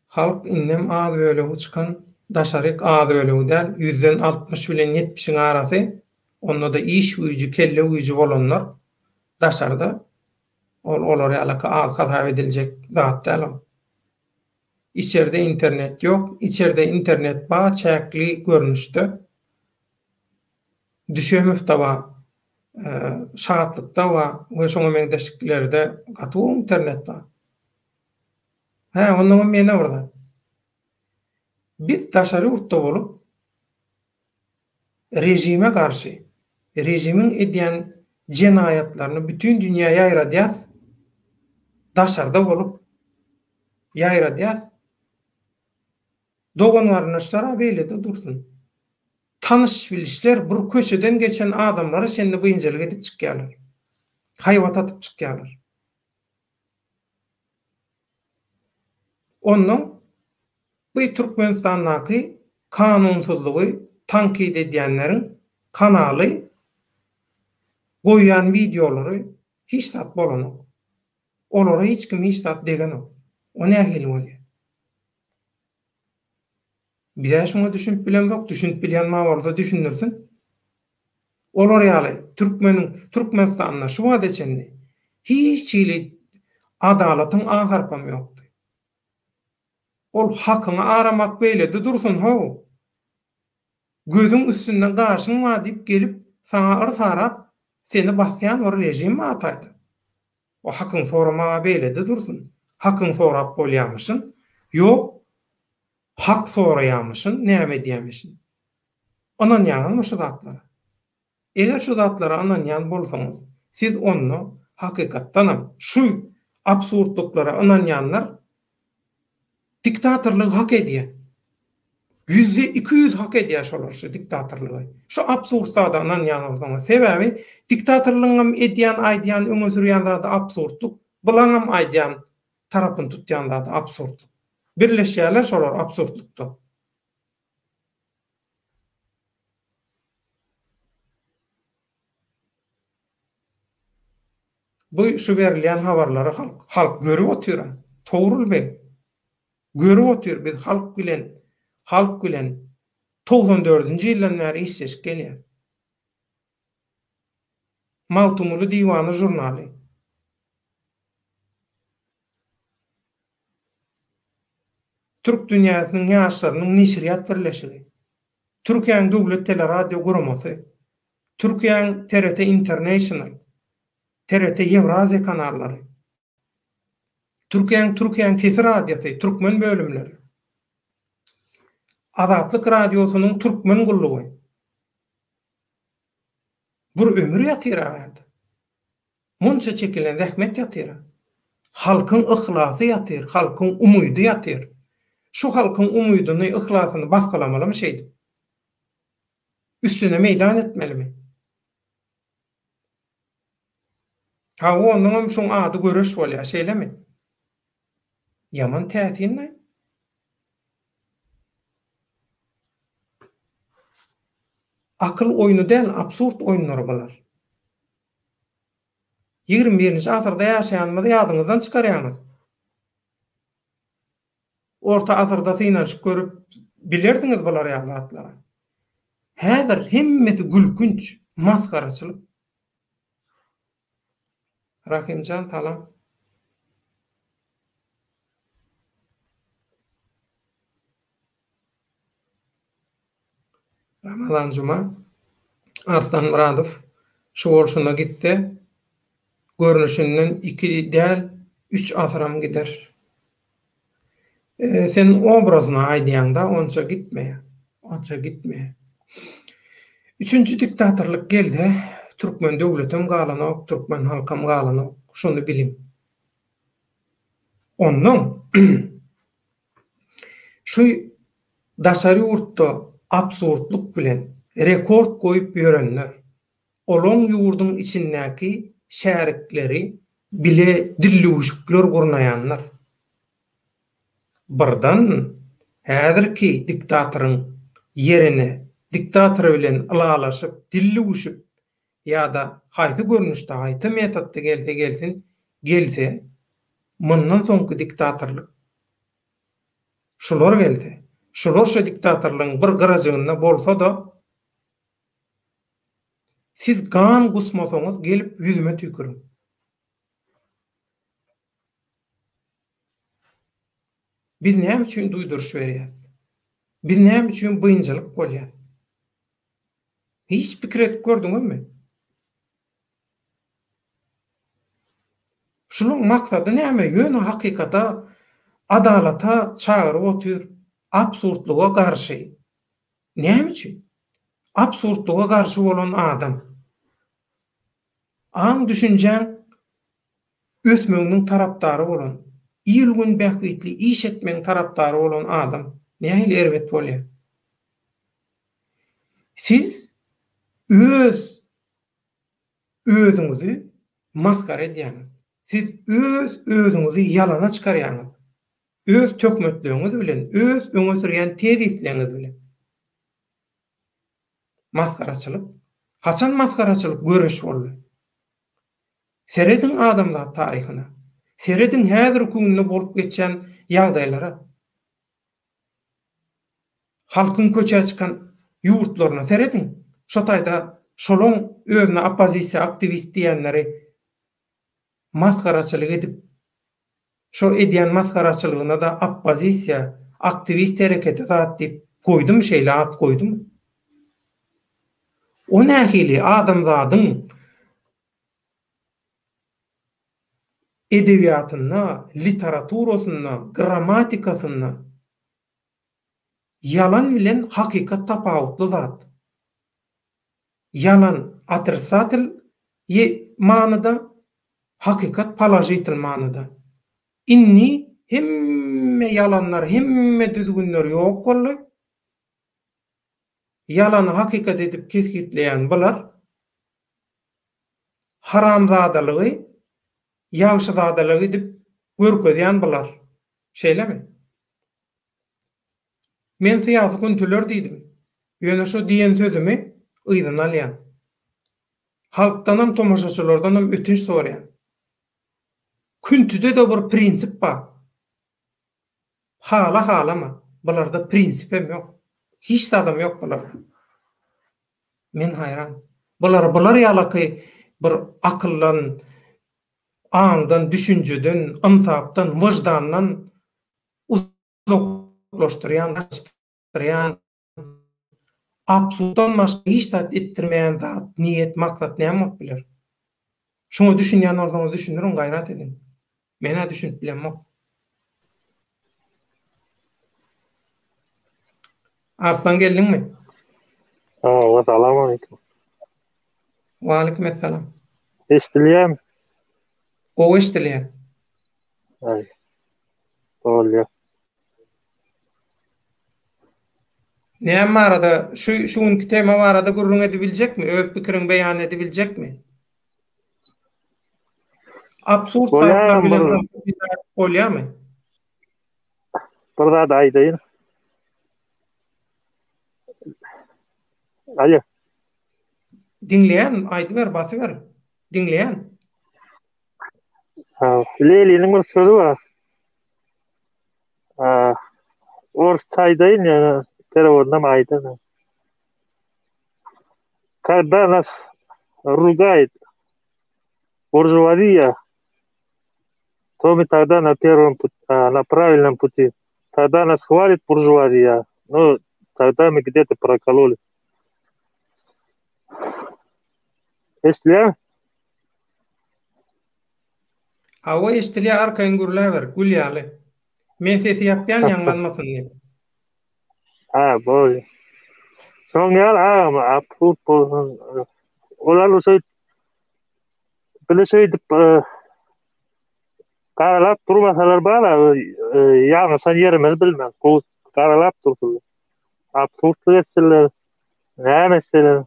Halk indem az bölegi çykan daşaryk az bölegi däl, ýüzden 60 bilen ýetmişiň arasy, onda-da iş güýji, kelle güýji bolanlar daşarda, ol olar ýalaky az hasap ediljek zat däl ol. Içerde internet ýok, içerde internet bar çäkli görnüşde. Düşemowda bar, Şatlykda bar we şoňa meňzeşliklerde gaty gowy internet bar. Hä, onnoňam ýene bir zat. Biz daşary ýurtda bolup, režime garşy, režimiň edýän jenaýatlaryny bütin dünýä ýaýradýas, daşarda bolup ýaýradýas. Dogan-garyndaşlar-a beýlede dursun. Tanyş-bilişler bir köçeden geçen adamlara çenli biynjalyk edip çykýarlar. Haýbat atyp çykýarlar. Onnoň bu Türkmenistandaky kanunsyzlygy tankyt edýänleriň kanaly goýýan wideolary hiç zat bolanok. Olara hiç kim hiç zat degenok. O nähili bolýar? Biz-ä şuňa düşünip bilemzok, düşünip bilýän bar bolsa düşündirsin. Olar ýaly türkmeniň Türkmenistanda şu wagta çenli hiç hili adalatyň A harpam ýokdy. Ol hakyňy aramak beýlede dursun how. Gözüň üstünde gaşyň bar diýip gelip saňa yrs arap seni basýan bir režim bar taýda. O hakyňy soramaga beýlede dursun. Hakyňy sorap bolýamyşyn. Ýok hak soraýamyşyn näme edýämişin. Ynanýaňyzmy şu zatlara? Eger şu zatlara ynanýan bolsaňyz, siz onda hakykatdanam şu absurdlyklara ynanýanlar diktatorlygy hak edýär. 200% hak edýär şolar şu diktatorlygy. Şu absurd zada ynanýan bolsaňyz. Sebäbi diktatorlygyňam edýän, aýdýan, öňe sürýän zady absurdlyk, bulaňam aýdýan tarapyny tutýan zady absurdlyk. Birleşýärler şolar absurdlykda. Bu şu berilýän habarlary halk halk görüp otyr-a. Togrul beg görüp otyr biz halk bilen halk bilen 94-nji ýyldan bäri işleşip gelýäs. Magtymguly diwany žurnaly. Türk dünýäsiniň ýaşlarynyň neşirýat birleşigi, Türkiýäniň döwlet teleradio guramasy, Türkiýäniň TRT International, TRT Ýewraziýa kanallary, Türkiýäniň Türkiýäniň sesi radiosy, türkmen bölümleri, Azatlyk radiosynyň türkmen gullugy. Bir ömür ýatyr-a bärde. Munça çekilen zähmet ýatyr. Halkyň yhlasy ýatyr, halkyň umydy ýatyr. Şu halkyň umydyny, yhlasyny basgylamalymy şeýdip? Üstüne meýdan etmelimi? Hawa, onnoňam şoň ady göreş bolýar, şeýlemi? Ýaman täsin-le. Akyl oýny däl, absurd oýunlary bular. 21-nji asyrda ýaşaýanymyzy ýadyňyzdan çykarýaňyz. Orta asyrda synanyşyp görüp bilerdiňiz bular ýaly zatlara. Häzir hemmesi gülkünç, masgaraçylyk. Rahymjan salam. Ramazan Juma, Arslan Myradow şu bolşuna gitse, görnüşinden iki däl, üç asyram gider. Sen obrazyna aýdýaňda onça gitmeýär. Onça gitmeýär. Üçünji diktatorlyk gelse, türkmen döwletem galanok, türkmen halkam galanok. Şuny biliň. Onnoň şu daşary ýurtda absurdlyk bilen rekord goýup ýörenler, olaň ýurduň içindäki şärikleri bile dillüwşükler gurnaýanlar. Birden häzirki diktatoryň ýerine diktator bilen ylalaşyp, dillüwşüp ýa-da haýsy görnüşde, haýsy metodda gelse gelsin, gelse, mundan soňky diktatorlyk şular gelse, şular şo diktatorlygyň bir gyrajygynda bolsa-da, Siz gan gusmasaňyz gelip ýüzüme tüýküriň. Biz näme üçin duýduryş berýäs? Biz näme üçin biynjalyk bolýas? Hiç pikir edip gördüňizmi? Şunuň maksady näme? Ýöne hakykata, adalata çagyryp otyr, absurdlyga garşy. Näme üçin? Absurdlyga garşy bolan adam. Aň-düşünjäň ösmeginiň tarapdary bolan, il-gün bähbitli iş etmegiň tarapdary bolan adam nähili erbet bolýar? Siz öz özüňizi masgara edýäňiz. Siz öz özüňizi ýalana çykarýaňyz. Öz töhmetleriňiz bilen, öz öňe sürýän tezisleňiz bilen. Masgaraçylyk. Haçan masgaraçylyk göreş boldy? Serediň adamzat taryhyna. Serediň häzirki günde bolup geçýän ýagdaýlara. Halkyň köçä çykan ýurtlaryna serediň. Şo taýda şolaň özüne oppozisiýa aktiwist diýenleri masgaraçylyk edip, şo edýän masgaraçylygyna-da oppozisiýa, aktiwist hereketi zat diýip goýdumy, şeýle at goýdumy? O nähili adamzadyň edebiýatynda, literaturasynda, grammatikasynda ýalan bilen hakykat tapawutly zat. Ýalan otrisatel manyda, hakykat položitel manyda. Indi hemme ýalanlar, hemme düzgünler ýok boldy. Ýalany hakykat edip kesgitleýän bular. Haramzadalygy ýagşyzadalyk edip görkezýän bular. Şeýlemi? Men syýasy küntüler diýdim. Ýöne şo diýen sözümi yzyna alýan. Halkdanam, tomaşaçylardanam ötünç soraýan. Küntüde-de bir prinsip bar. Hala halama, bularda prinsipem ýok. Hiç zadam ýok bularda. Men haýran. Bulary bular ýalaky bir akyldan, aňdan, düşünjeden, ynsapdan, wyždandan uzaklaşdyrýan, daşlaşdyrýan, absurddan başga hiç zat etdirmeýän zat, niýet, maksat näme bolup biler? Şuňa düşünýän bolsaňyz düşündiriň, gaýrat ediň. Men-ä düşünip bilemok. Arslan geldiňmi? Hawa, salam aleýkum. Waleýkim essalam. Eşidilýärmi? Gowy eşidilýär. Aý. Bolýar. Näme barada, şu şu günki tema barada gürrüň edibiljekmi? Öz pikiriňi beýan edibiljekmi? Absurd zatlar bilen bolýarmy? Bir zat aýdaýyn. Alo. Diňleýän, aýdyber, basyber. Diňleýän. Ha, Leniniň bir sözi bar. Orsça aýdaýyn ýöne perevodynam aýdaýyn. Когда нас ругает буржуазия, то мы тогда на первом на правильном пути. Тогда нас хвалит буржуазия, но тогда мы где-то прокололи. Eşidilýärmi? Hawa eşdilýär arkaýyn gürläber, gül ýaly. Men sesi ýapýan ýaňlanmasyn diýip. Ha, bolýa. Şoň ýaly agam, absurd bolsun. Olar şeýdip bile şeýdip garalap durmasalar bar-a, ýalňyşan ýerimizi bilmez. Gowy garalap dursunlar. Absurdlyk etsinler. Näme etseler.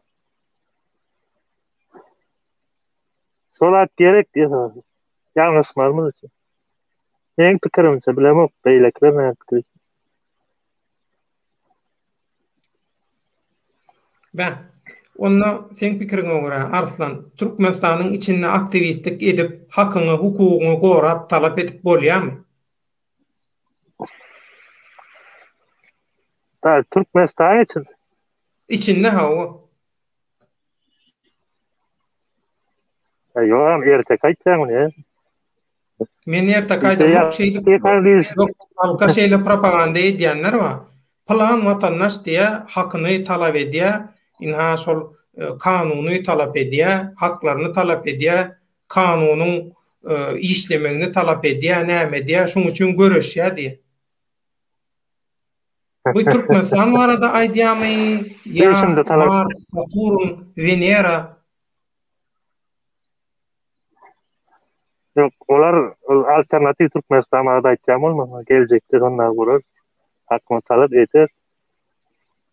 Şol zat gerek esasy. Ýalňyşmazmyz üçin. Meň pikirimçe bilemok beýlekiler näme pikir etýär. Beh. Onda seň pikiriňe görä, Arslan, Türkmenistanyň içinde aktiwistlik edip, hakyňy, hukugyňy gorap talap edip bolýamy? Da, Türkmenistanyň içinde. Içinde hawa. Ýogam erteki aýtýaň muny. Men erteki aýdamok şeýdip. Ýok, halka şeýle propaganda edýänler bar. Pylan watandaş diýä hakyny talap edýä, ynha şol kanuny talap edýä, haklaryny talap edýä, kanunyň işlemegini talap edýä, näme edýä, şuň üçin göreşýä diýä. Bu Türkmenistan barada aýdýamy ýa Mars, Saturn, Wenera? Ýok, olar ol alternatiw Türkmenistan barada aýtýan bolmasa, geljekde şonda bolar. Hakyny talap eder.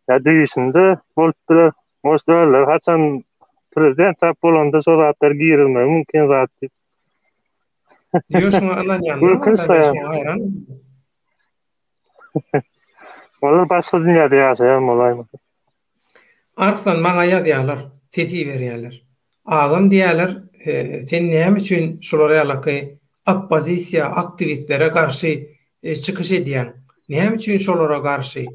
Ýa düýşünde bolup biler. Может, özleri haçan prezident tap bolanda şo zatlar girizmegi mümkin zat diýip. Ýok, şuňa ynanýanlar bar, men şuňa haýran. Olar başga dünýäde ýaşaýan bolaýmasa. Arslan maňa ýazýarlar, ses iberýärler. Agam diýýärler, sen näme üçin şular ýalaky oppozisiýa aktiwistlere garşy çykyş edýäň? Näme üçin şolara garşy?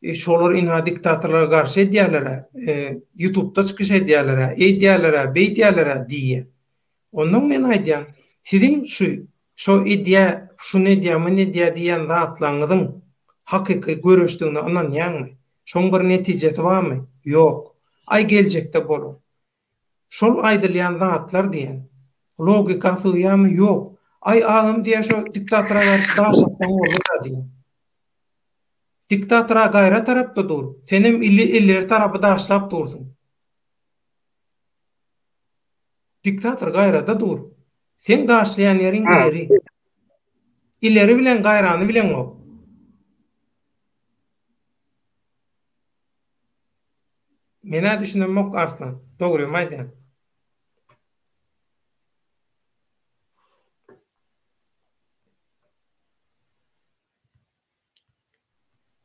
Şolar ynha diktatorlara garşy edýärler-ä, ýutubda çykyş edýärler-ä, eýdýärler-ä, beýdýärler-ä diýýär. Onnoň men aýdýan, siziň şu şo edýä, şuny edýä, muny edýä diýýän zatlaňyzyň hakyky göreşdigine ynanýaňmy? Şoň bir netijesi barmy? Ýok. Aý geljekde bolar. Şol aýdylýan zatlar diýen. Logika sygýamy? Ýok. Aý agam diýä şo diktatora garşy daş atsaň boldy-da diýä. Diktatora gaýra tarapda dur. Senem ili ileri tarapy daşlap dursuň. Diktator gaýrada dur. Seň daşlaýan ýeriň ileri. Ileri bilen gaýrany bileňok. Menä düşünemok Arslan. Dogrymy aýdýan.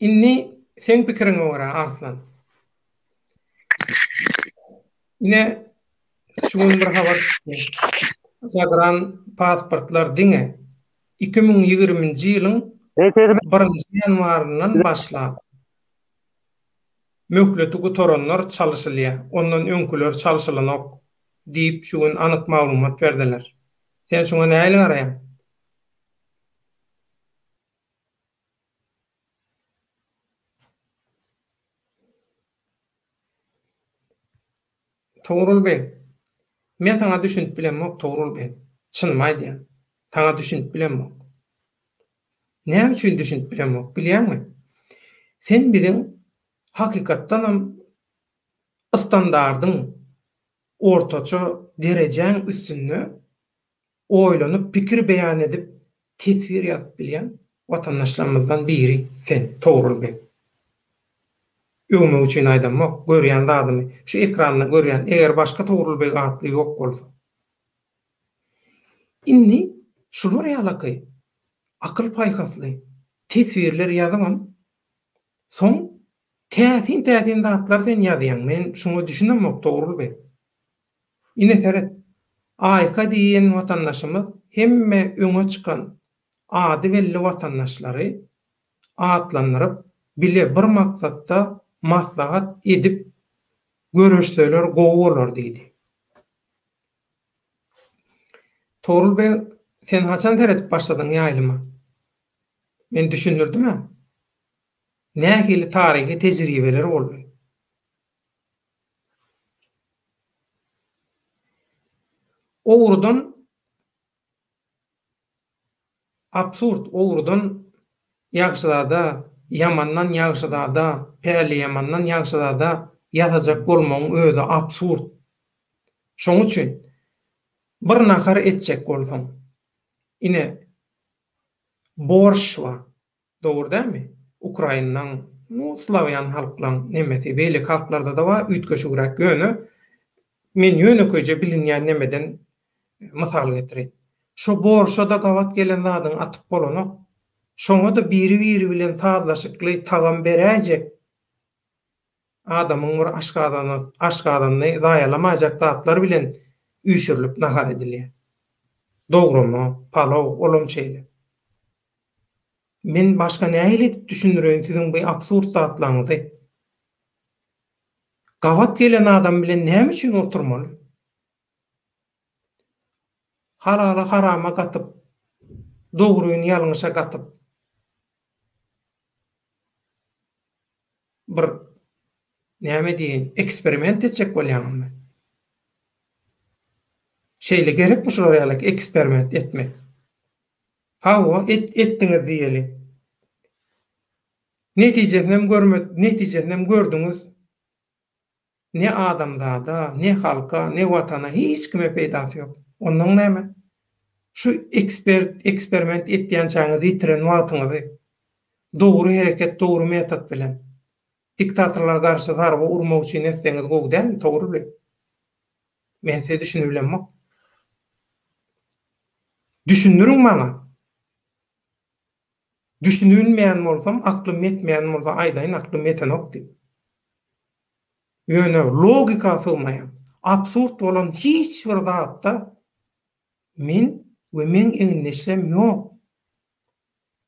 Indi seň pikiriňe görä Arslan. Ine şu gün bir habar çykdy. Zagran pasportlar diňe 2020-nji ýylyň birinji ýanwaryndan başlap möhleti gutaranlar çalyşylýar, ondan öňküler çalşylanok diýip şu gün anyk maglumat berdiler. Sen şuňa nähili garaýaň? Togrul beg, men saňa düşünip bilemok, Togrul beg. Çynymy aýdýan. Saňa düşünip bilemok. Näme üçin düşünip bilemok, bilýäňmi? Sen biziň hakykatdanam ystandardyň, ortaça derejäň üstünde oýlanyp pikir beýan edip teswir ýazyp bilýän watandaşlarymyzdan biri sen Togrul beg. Öwmek üçin aýdamok, görýän zadymy, şu ekranda görýän, eger başga Togrul beg atly ýok bolsa. Indi şular ýalaky akyl-paýhasly teswirler ýazybam, soň täsin-täsin zatlar sen ýazýaň, men şuňa düşünemok Togrul beg. Ine seret, Aýka diýen watandaşymyz hemme öňe çykan ady belli watandaşlary atlandyryp, bile bir maksatda maslahat edip göreşseler gowy bolar diýdi. Togrul beg, sen haçan seredip başladyň ýaýlyma? Men düşündirdim-ä. Nähili taryhy tejribeler boldy? Ogrudan Absurd, ogrudan ýagşyzada, ýamandan ýagşyzada, päliýamandan ýagşyzada ýasajak bolmagyň özi absurd. Şoň üçin bir nahar etjek bolsaň, ine, borşç bar. Dogry dälmi? Ukrainlaň, nu, slawýan halklaň nemesi, beýleki halklarda-da bar üýtgeşigräk, ýöne men ýönekeýje bilinýän nemeden mysal getireýin. Şo borşa-da gabat gelen zadyňy atyp bolanok. Şoňa-da biri-biri bilen sazlaşykly tagam beräýjek adamyň bir aşgazany, aşgazanyny zaýalamaýjak zatlar bilen üýşürilip nahar edilýär. Dograma, palaw, olam şeýle. Men başga nähili edip düşündireýin siziň bu absurd zatlaryňyzy? Gabat gelen adam bilen näme üçin oturmaly? Halaly harama gatyp, dogryny ýalňyşa gatyp bir näme diýeýin, eksperiment etjek bolýaňyzmy? Şeýle gerekmi şular ýaly eksperiment etmek? Hawa, et, etdiňiz diýeli. Netijesinem görme, netijesinem gördüňiz. Ne adamzada, ne halka, ne watana hiç kime peýdasy ýok. Onnoň näme? Şu ekspert, eksperiment etýänçäňiz ýitiren wagtyňyzy dogry hereket, dogry metod bilen diktatorlara garşy zarba urmak üçin etseňiz gowy dälmi, Togrul beg? Men size düşünibilemok. Düşündiriň maňa. Düşünibilmeýän bolsam, aklym ýetmeýän bolsa aýdaýyn aklym ýetenok diýip. Ýöne logika sygmaýan, absurd bolan hiç bir zatda men we meň egindeşlem ýok.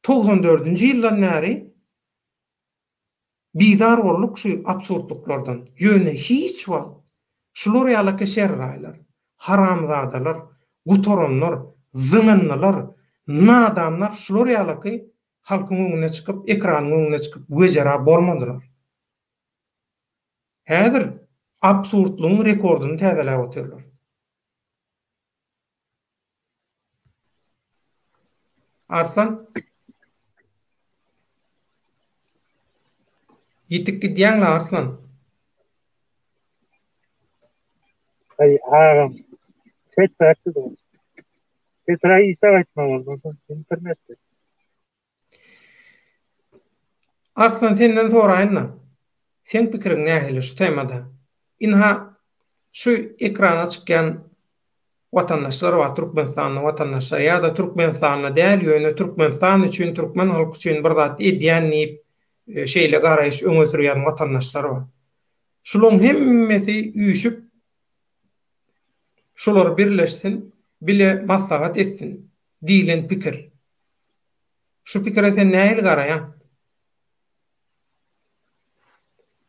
Togsan dördünji ýyldan bäri Bizar bolduk şu absurdlyklardan. Ýöne hiç wagt şular ýalyky şerraýlar, haramzadalar, gutaranlar, zyňyndylar, nadanlar şular ýalyky halkyň öňüne çykyp, ekranyň öňüne çykyp wejera bolmadylar. Häzir absurdlygyň rekordyny täzeläp otyrlar. Arslan. Ýitip gidýäň-le Arslan. Aý agam. Çeträk gidiň. Çeträk işe gaýtmaly boldy. Internetde. Arslan senden soraýyn-da. Seň pikiriň nähili şu temada? Ynha şu ekrana çykýan watandaşlar bar Türkmenistanly watandaşlar ýa-da Türkmenistanda däl ýöne Türkmenistan üçin türkmen halky üçin bir zat edýän diýip şeýle garaýyş öňe sürýän watandaşlar bar. Şulaň hemmesi üýşüp şular birleşsin bile maslahat etsin diýlen pikir. Şu pikire sen nähili garaýaň?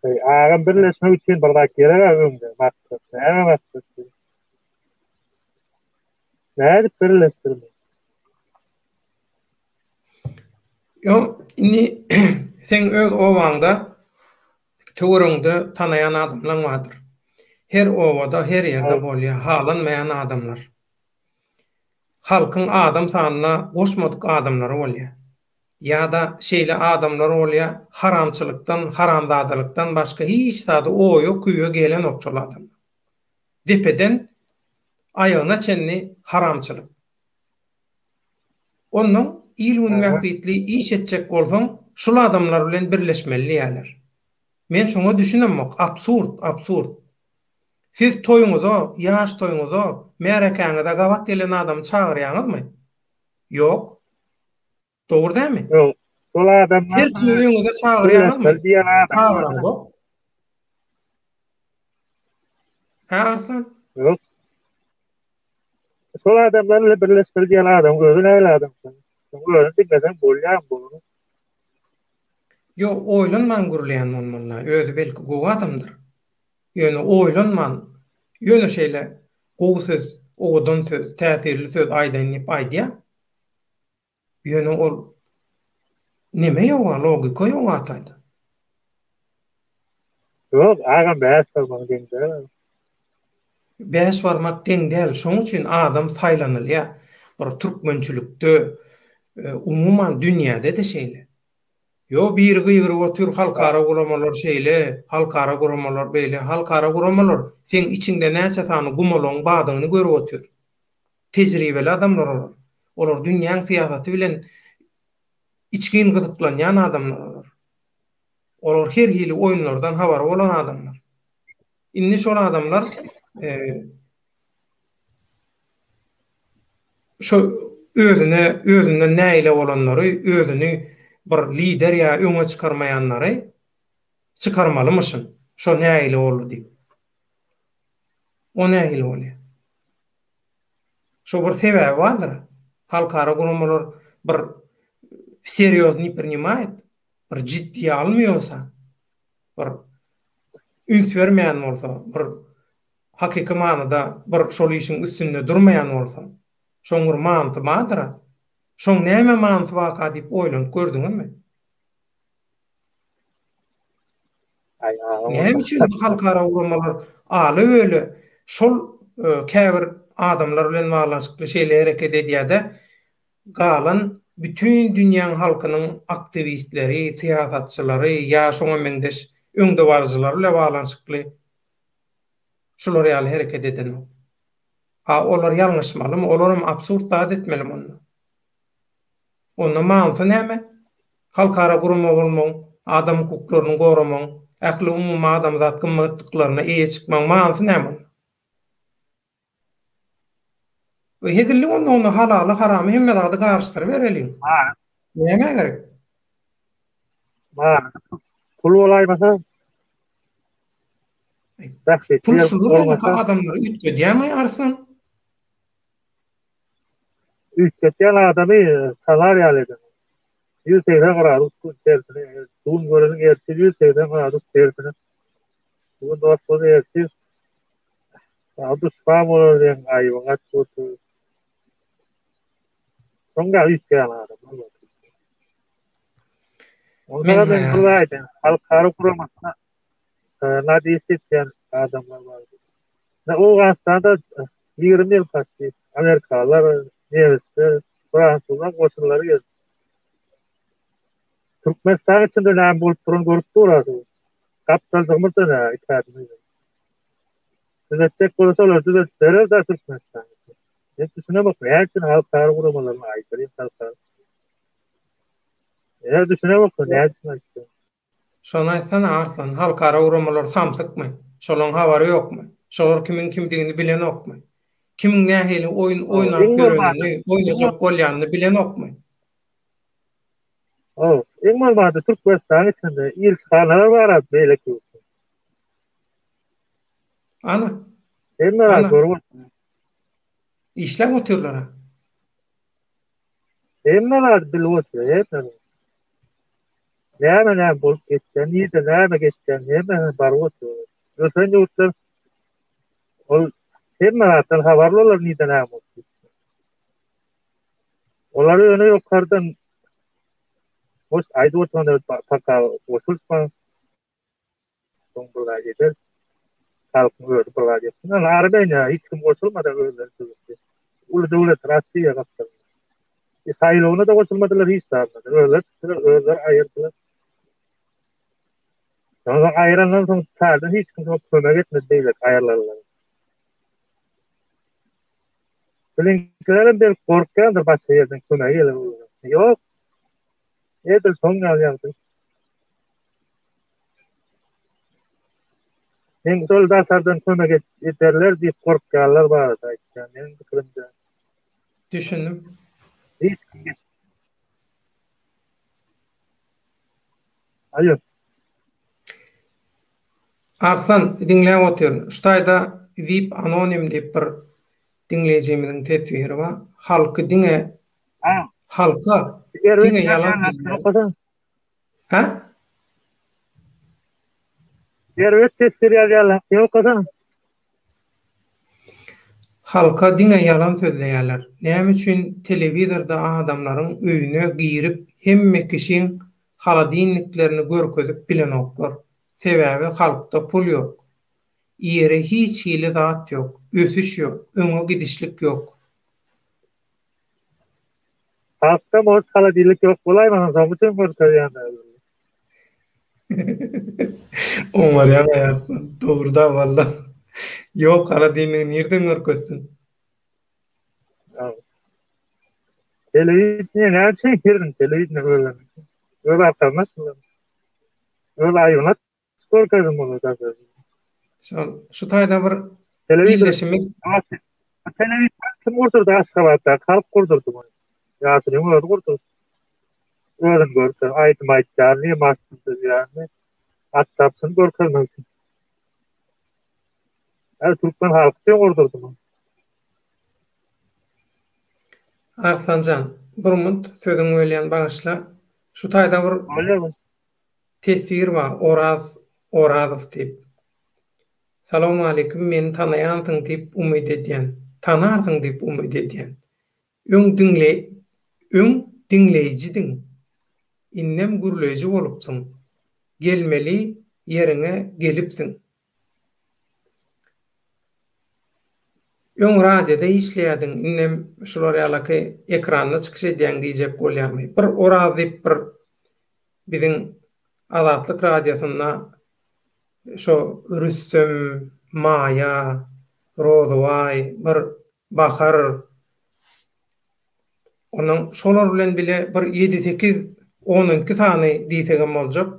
Agam birleşmek üçin bir zat gerek-ä öňde maksat. Näme maksat? Nädip birleşdirmek? Ýok, indi seň öz obaňda töweregiňde tanaýan adamlaň bardyr. Her obada, her ýerde bolýar halanmaýan adamlar. Halkyň adam sanyna goşmadyk adamlary bolýar. Ýa-da şeýle adamlar bolýar, haramçylykdan, haramzadalykdan başga hiç zady oýa-küýe gelenok şol adamlar. Depeden aýagyna çenli haramçylyk. Onnoň il-gün bähbitli iş etjek bolsaň, şul adamlar bilen birleşmeli diýýärler. Men şoňa düşünemok. Absurd, absurd. Siz toýuňyza, ýaş toýuňyza, märekäňize gabat gelen adamy çagyrýaňyzmy? Ýok. Dogry dälmi? Ýok. Şol adamlar Her kimi öýüňize çagyrýaňyzmy? Çagyraňzok. Hä Arslan? Ýok. Şol adamlar bilen birleşmeli diýen adam özi nähili adam? Şoň özüni diňleseň bolýarmy bolany? Ýok, oýlanman gürleýän bolmaly-da. Özi belki gowy adamdyr. Ýöne oýlanman, ýöne şeýle gowy söz, owadan söz, täsirli söz aýdaýyn diýip aýdýar. Ýöne ol neme ýoga, logika ýok ataýda. Ýok, agam bäş barmak deň däl. Bäş barmak deň däl, şoň üçin adam saýlanylýar. Bir türkmençilikde, umuman dünýäde-de şeýle. Ýo biri gygyryp otyr halkara guramalar şeýle, halkara guramalar beýle, halkara guramalar seň içiňde näçe sany gumalagyň badygyny görüp otyr. Tejribeli adamlar olar. Olar dünýäň syýasaty bilen içgin gyzyklanýan adamlar olar. Olar her hili oýunlardan habary bolan adamlar. Indi şol adamlar şo özüne özünden nägile bolanlary, özüni bir lider ýa öňe çykarmaýanlary çykarmalymyşyn. Şo nägile boldy diýip. O nähili bolýar? Şo bir sebäbi bardyr. Halkara guramalar bir serýoz ne prinimaýet, bir jiddiýe almýorsa, bir üns bermeýän bolsa, bir hakyky manyda bir şol işiň üstünde durmaýan bolsa, şoň bir manysy bardyr-a. Şoň näme manysy barka diýip oýlanyp gördüňizmi? Näme üçin bu halkara guramalar ala-böle şol käbir adamlar bilen baglanyşykly şeýle hereket edýär-de, galan bütin dünýäň halkynyň aktiwistleri, syýasatçylary ýa şoňa meňzeş öňdebaryjylary bilen baglanyşykly şular ýaly hereket edenok? Ha olar ýalňyşmalymy? Olaram absurd zat etmelimi onda? Onda manysy näme? Halkara gurama bolmagyň, adam hukuklaryny goramagyň, ähliumumy adamzat gymmatlyklaryna eýe çykmagyň manysy näme onda? We hezillik onda onda halaly haramy hemme zady garyşdyrybereliň. Nämä gerek? Manysy pul bolaýmasa Pul şular ýaly adamlary üýtgedýärmi Arslan? Üýtgetýän adamy tanar ýaly ediň. 180 gradus tersine, bu gün göreniň ertir 180 gradus tersine. Bu gün dost bolsa ertir saňa duşman bolar diýen aýybyň açyp otur. Soň da üýtgän adam. Onda men bir aýdyn, halkara guramasyna Nadis etýän adamlar bar. Owganystanda 20 ýyl gaçdy. Amerikalylar, nemisler, fransuzlar goşunlary geldi. Türkmenistan içinde näme bolup duran görüp dur azy. Gapdaljygymyzda näme ikädimiz. Düzetjek bolsa olar düzetip berer da Türkmenistan. Men düşünemok, näme üçin halkara guramalaryny aýdyrýar halkara. Eğer düşünemok, näme üçin aýtýar? Şony aýtsana Arslan, halkara guramalar samsykmy? Şolaň habary ýokmy? Şolar kimiň kimdigini bilenokmy? Kimiň nähili oýun oýnap ýörenini, oýnajak bolýanyny bilenokmy? Haw, iň bolmanda Türkmenistanyň içinde ilçihanalar bar az beýleki ýurtda. Ana. Hemme zat görüp otyr. Işläp otyrlar-a. Hemme zady bilip otyr, hemme zady. Näme näme bolup geçýän, nirde näme geçýän, hemmesine baryp otyr. Ösen ýurtlar ol hemme zatdan habarly olar nirde näme bolup geçýän. Olar ýöne ýokardan boş aýdyp oturan paka goşulyşma. Soň bir zat eder. Halkyň özi bir zat etsin. Ýöne Armeniýa hiç kim goşulmady özleri düzüpdi. Uly döwlet Russiýa gapdalynda. E, saýlawyna da goşulmadylar hiç zadyna. Özleri çykdylar, özleri aýyrdylar. Soň aýyrandan soň täzeden hiç kim kömek etmedi beýleki aýrylanlara. Bilinkilerem belki gorkýandyr başga ýerden kömek geler olara. Ýok. Edil şoň ýaly ýagdaý. Men şol daşardan kömek ederler diýip gorkýanlar barada aýtýan, meniň pikirimde. Düşündim. Hiç kim geç. Alo. Arslan, diňläp otyryn. Şu taýda VIP anonim diýip bir diňleýjimiziň teswiri bar. Halky diňe halka diňe ýalan sözleýär. Hä? Erbet teswir ýazýarlar. Ýok okasaň. Halka diňe ýalan sözleýärler. Näme üçin telewizorda adamlaryň öýüne girip hemme kişiň holodilniklerini görkezip bilenoklar. Sebäbi halkda pul ýok. Iýere hiç hili zat ýok. Ösüş ýok. Öňe gidişlik ýok. Halkda mugt holodilnik ýok bolaýmasyn şoň üçin görkezýänler. Oňarýaň aýarslan. Dogry-da walla. Ýok holodilnigi nirden görkezsin. Telewideniýe näme üçin girdiň telewideniýe özüň? Öz arkaňda Öz aýybyňa Görkezdim muny da. Şol şu taýda bir ildeşimiz Telewizor kim gurdurdy Aşgabatda? Halk gurdurdy muny. Ýaşulyň özi gurdurdy. Özüni görse, aýdym aýtýarmy, maşyn sürýärmi? At çapsyn görkezmek üçin. Äl türkmen halky üçin gurdurdy muny. Arslanjan, bir munt sözüňi bölýän bagyşla. Şu taýda bir Bolýar. Teswir bar Oraz Orazow diýip. Salowmaleýkim meni tanaýansyň diýip umyt edýän. Tanarsyň diýip umyt edýän. Öň diňle öň diňleýjidiň. Indem gürleýji bolupsyň. Gelmeli ýeriňe gelipsiň. Öň radioda işleýärdiň, indem şular ýalaky ekranda çykyş edýäň diýjek bolýarmy? Bir Oraz diýip bir biziň Azatlyk radiosynda şo Rüstem, Maýa, Rozybaý, bir Bahar, ondan şolar bilen bile bir ýedi-sekiz, on-onki sany diýsegem boljak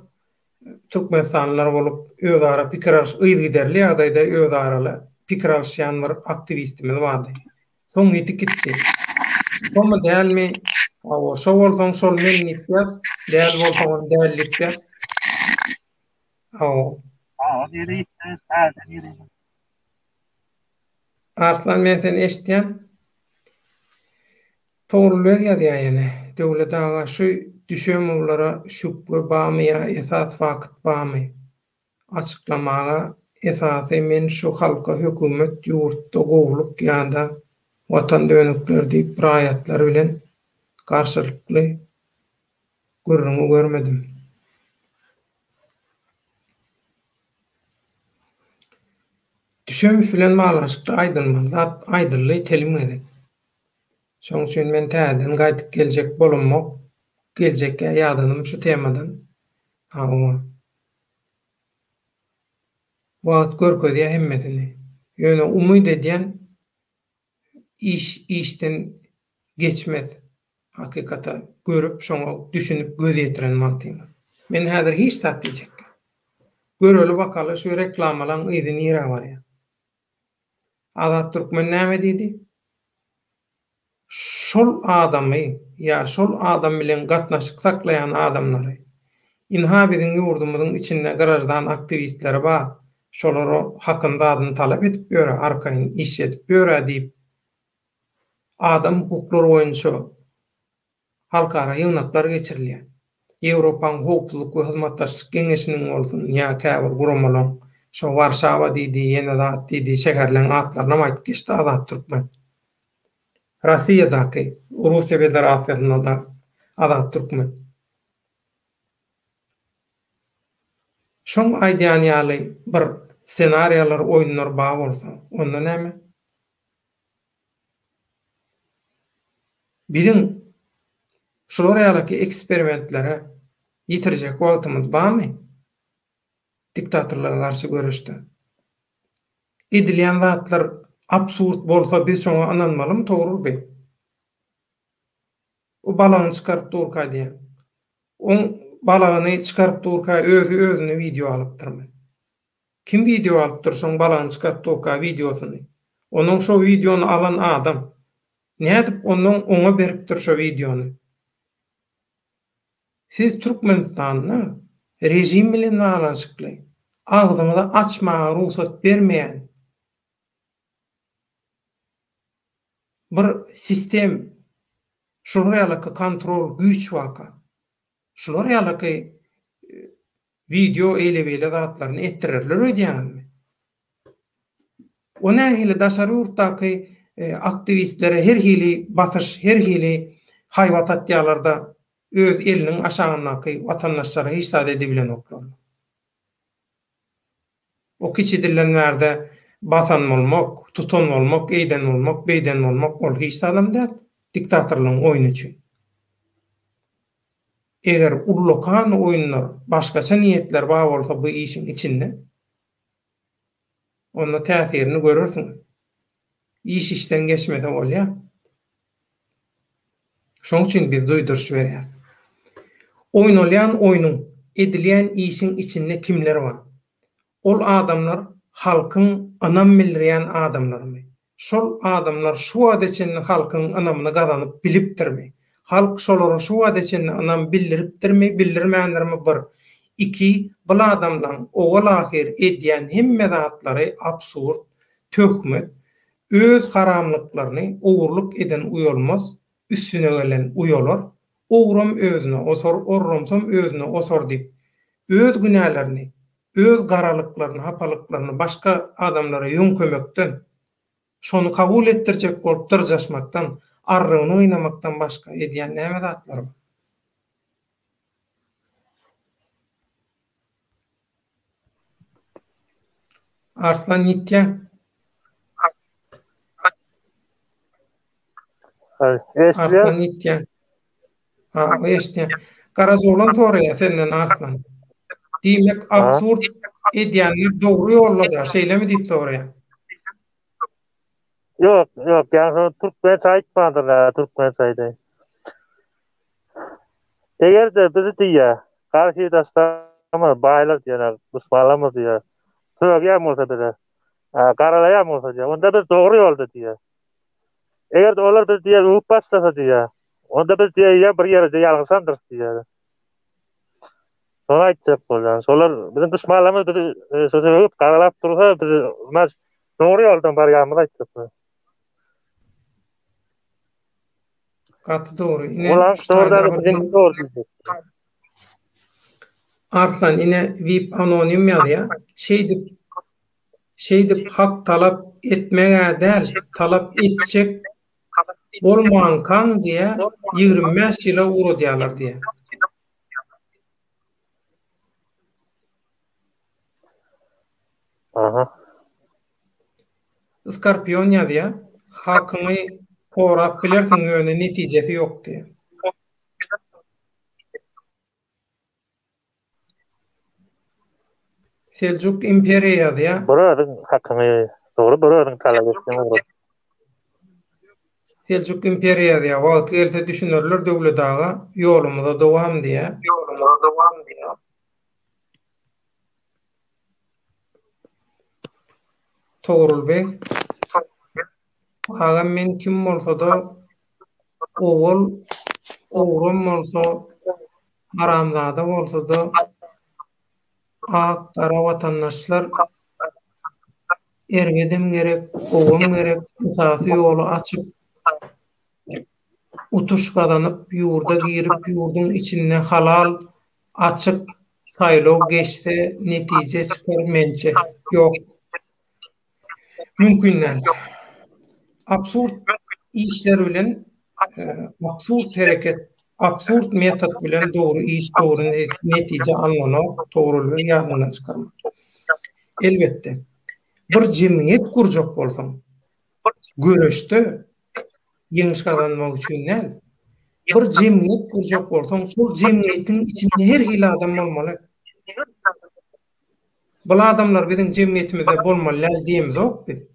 türkmenistanlylar bolup özara pikir alyş yzygiderli ýagdaýda özaraly pikir alyşýan bir aktiwistimiz bardy. Soň ýitip gitdi. Şomy dälmi? Hawa, şo bolsaň şol men diýip ýaz, däl bolsaňam däl diýip ýaz. Hawa. Hawa, biri ýitdi, täze biri. Arslan men seni eşitýän. Togrulbeg ýazýar ýene, Döwlet aga şu düşemowlara şübhe bamy ýa esas fakt bamy? Açyklamaga esasy men şu halka hökümet ýurtda gowulyk ýada watan dönükleri diýip raýatlar bilen garşylykly gürrüňi görmedim. Düşemow bilen baglanyşykly aýdylmaly zat aýdyldy telim gezek. Şoň üçin men täzeden gaýdyp geljek bolamok. Geljekkä ýadadym şu temadan. Hawa. Wagt görkezýär hemmesini. Ýöne umyt edýän iş işden geçmez. Hakykata görüp şoňa düşünip göz ýetiren wagtyňyz. Men häzir hiç zat diýjek däl. Göreli bakaly şu reklamalaň yzy nirä barýar. Azat Türkmen näme diýdi? Şol adamy ýa şol adam bilen gatnaşyk saklaýan adamlary, ynha biziň ýurdumyzyň içinde graždan aktiwistleri bar, şolara hakyny zadyny talap edip ýör-ä, arkaýyn işledip ýör-ä diýip, adam hukuklary boýunça Halkara ýygnaklar geçirilýär. Ýewropaň Howpsuzlyk we Hyzmatdaşlyk Geňeşiniň bolsun ýa käbir guramalaň, şo Warşawa diýdi, ýene zat diýdi, şäherleň atlarynam aýdyp geçdi Azat Türkmen. Rossiýadaky, Russiýa Federasiýasynda-da Azat Türkmen. Şoň aýdýany ýaly bir ssenariýalar, oýunlar bar bolsa, onda näme? Biziň şular ýalyky eksperimentlere ýitirjek wagtymyz barmy diktatorlyga garşy göreşde? Edilýän zatlar absurd bolsa biz şoňa ynanmalymy Togrul beg? O balagyny çykaryp durka diýýän. Oň balagyny çykaryp durka özi özüni wideo alypdyrmy? Kim wideo alypdyr şoň balagyny çykaryp durka wideosyny? Onuň şo wideony alan adam nädip onnoň oňa beripdir şo wideony? Siz Türkmenistanda režim bilen baglanyşykly agzyňyzy açmaga rugsat bermeýän bir sistem şular ýalyky kontrol güýç barka şular ýalyky wideo eýle-beýle zatlaryny etdirerler öýdýäňizmi? O nähili daşary ýurtdaky aktiwistlere her hili basyş, her hili haýbat atýarlar-da, öz eliniň aşagyndaky watandaşlara hiç zat edibilenoklar. O kiçi dilden bärde basan bolmak, tutan bolmak, eýden bolmak, beýden bolmak ol hiç zadam däl diktatorlaryň oýny üçin. Eger ullakan oýunlar, başgaça niýetler bar bolsa bu işiň içinde, onda täsirini görersiňiz. Iş işden geçmese bolýar. Şoň üçin biz duýduryş berýäris. Oýnalýan oýnuň, edilýän işiň içinde kimler bar? Ol adamlar halkyň ynam bildirýän adamlarymy? Şol adamlar şu wagta çenli halkyň ynamyny gazanyp bilipdirmi? Halk şolara şu wagta çenli ynam bildiripdirmi, bildirmändirmi bir. Iki, bul adamlaň owal-ahyr edýän hemme zatlary absurd, töhmet, öz haramlyklaryny ogurlyk eden uýalmaz, üstüne gelen uýalar, ogram özüne osar, orramsam özüne osar diýip, öz günälerini, öz garalyklaryny, hapalyklaryny başga adamlara ýöňkemekden, şony kabul etdirjek bolup dyrjaşmakdan, arrygyny gynamakdan başga edýän näme zatlary bar? Arslan ýitýäň. Arslan ýitýäň. Ha, eşitýän. Garajaoglan soraýar senden Arslan. Diýmek, absurd edýänler dogry ýolda-da, şeýlemi diýip soraýar. Ýok, ýok, ýa türkmençe aýtmandyr, türkmençe aýdaýyn. Eger-de bizi diýýär, garşydaşlarymyz, baýlar diýýär, duşmanlarymyz diýýär, sögýän bolsa bize, garalaýan bolsa diýýär, onda biz dogry ýolda diýýär. Eger-de olar bizi diýýär, öwüp başlasa diýýär, onda biz diýýär, bir ýerde ýalňyşandyrys diýýär. Şony aýtjak bolýan. Şolar biziň duşmanlarymyz bizi şo sögüp, garalap dursa, biz dogry ýoldan barýanymyzy aýtjak bolýan. Gaty dogry. Ine şu taýda bir Arslan ine vip anonim ýazýar. Şeýdip şeýdip hak talap etmeg-ä däl, talap etjek bolmankaň diýä 25 ýyla ugradýarlar diýä. Aha. Skorpion ýazýa, Hakyňy sorap bilersiň ýöne netijesi ýok diýýär. Seljuk imperiýa ýazýa. Bir özüň hakyňy dogry bir özüň talap etseň ogry. Seljuk imperiýa ýazýa, wagty gelse düşünerler Döwlet aga, ýolumyza dowam diýýär. Ýolumyza dowam diýýär. Togrul beg, Agam men kim bolsada owal ogram bolsa haramzada bolsada ak gara watandaşlar erbedem gerek gowam gerek esasy ýoly açyp utuş gazanyp ýurda girip ýurduň içinde halal Açyk saýlaw geçse netije çykar mençe. Ýok. Mümkin däl. Absurd işler bilen absurd hereket, absurd metod bilen dogry iş, dogry netije alnanok, dogrulygy ýadyňdan çykarma. Elbetde, bir jemgyýet gurjak bolsaň, göreşde ýeňiş gazanmak üçin däl, bir jemgyýet gurjak bolsaň, şol jemgyýetiň içinde her hili adam bolmaly. Bul adamlar biziň jemgyýetimizde bolmaly däl diýemizok biz.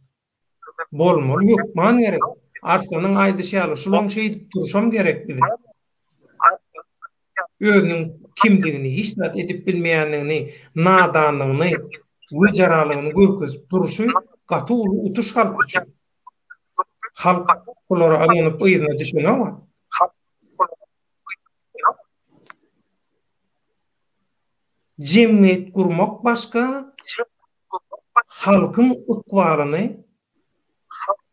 Bolmaly, hökman gerek. Arslanyň aýdyşy ýaly, şulaň şeýdip durşam gerek bize. Özüniň kimdigini, hiç zat edip bilmeýändigini, nadanlygyny. wejeralygyny görkezip durşy gaty uly utuş halk üçin. Halk bulara ynanyp yzyna düşenok-a. Jemgyýet gurmak başga, halkyň ykbalyny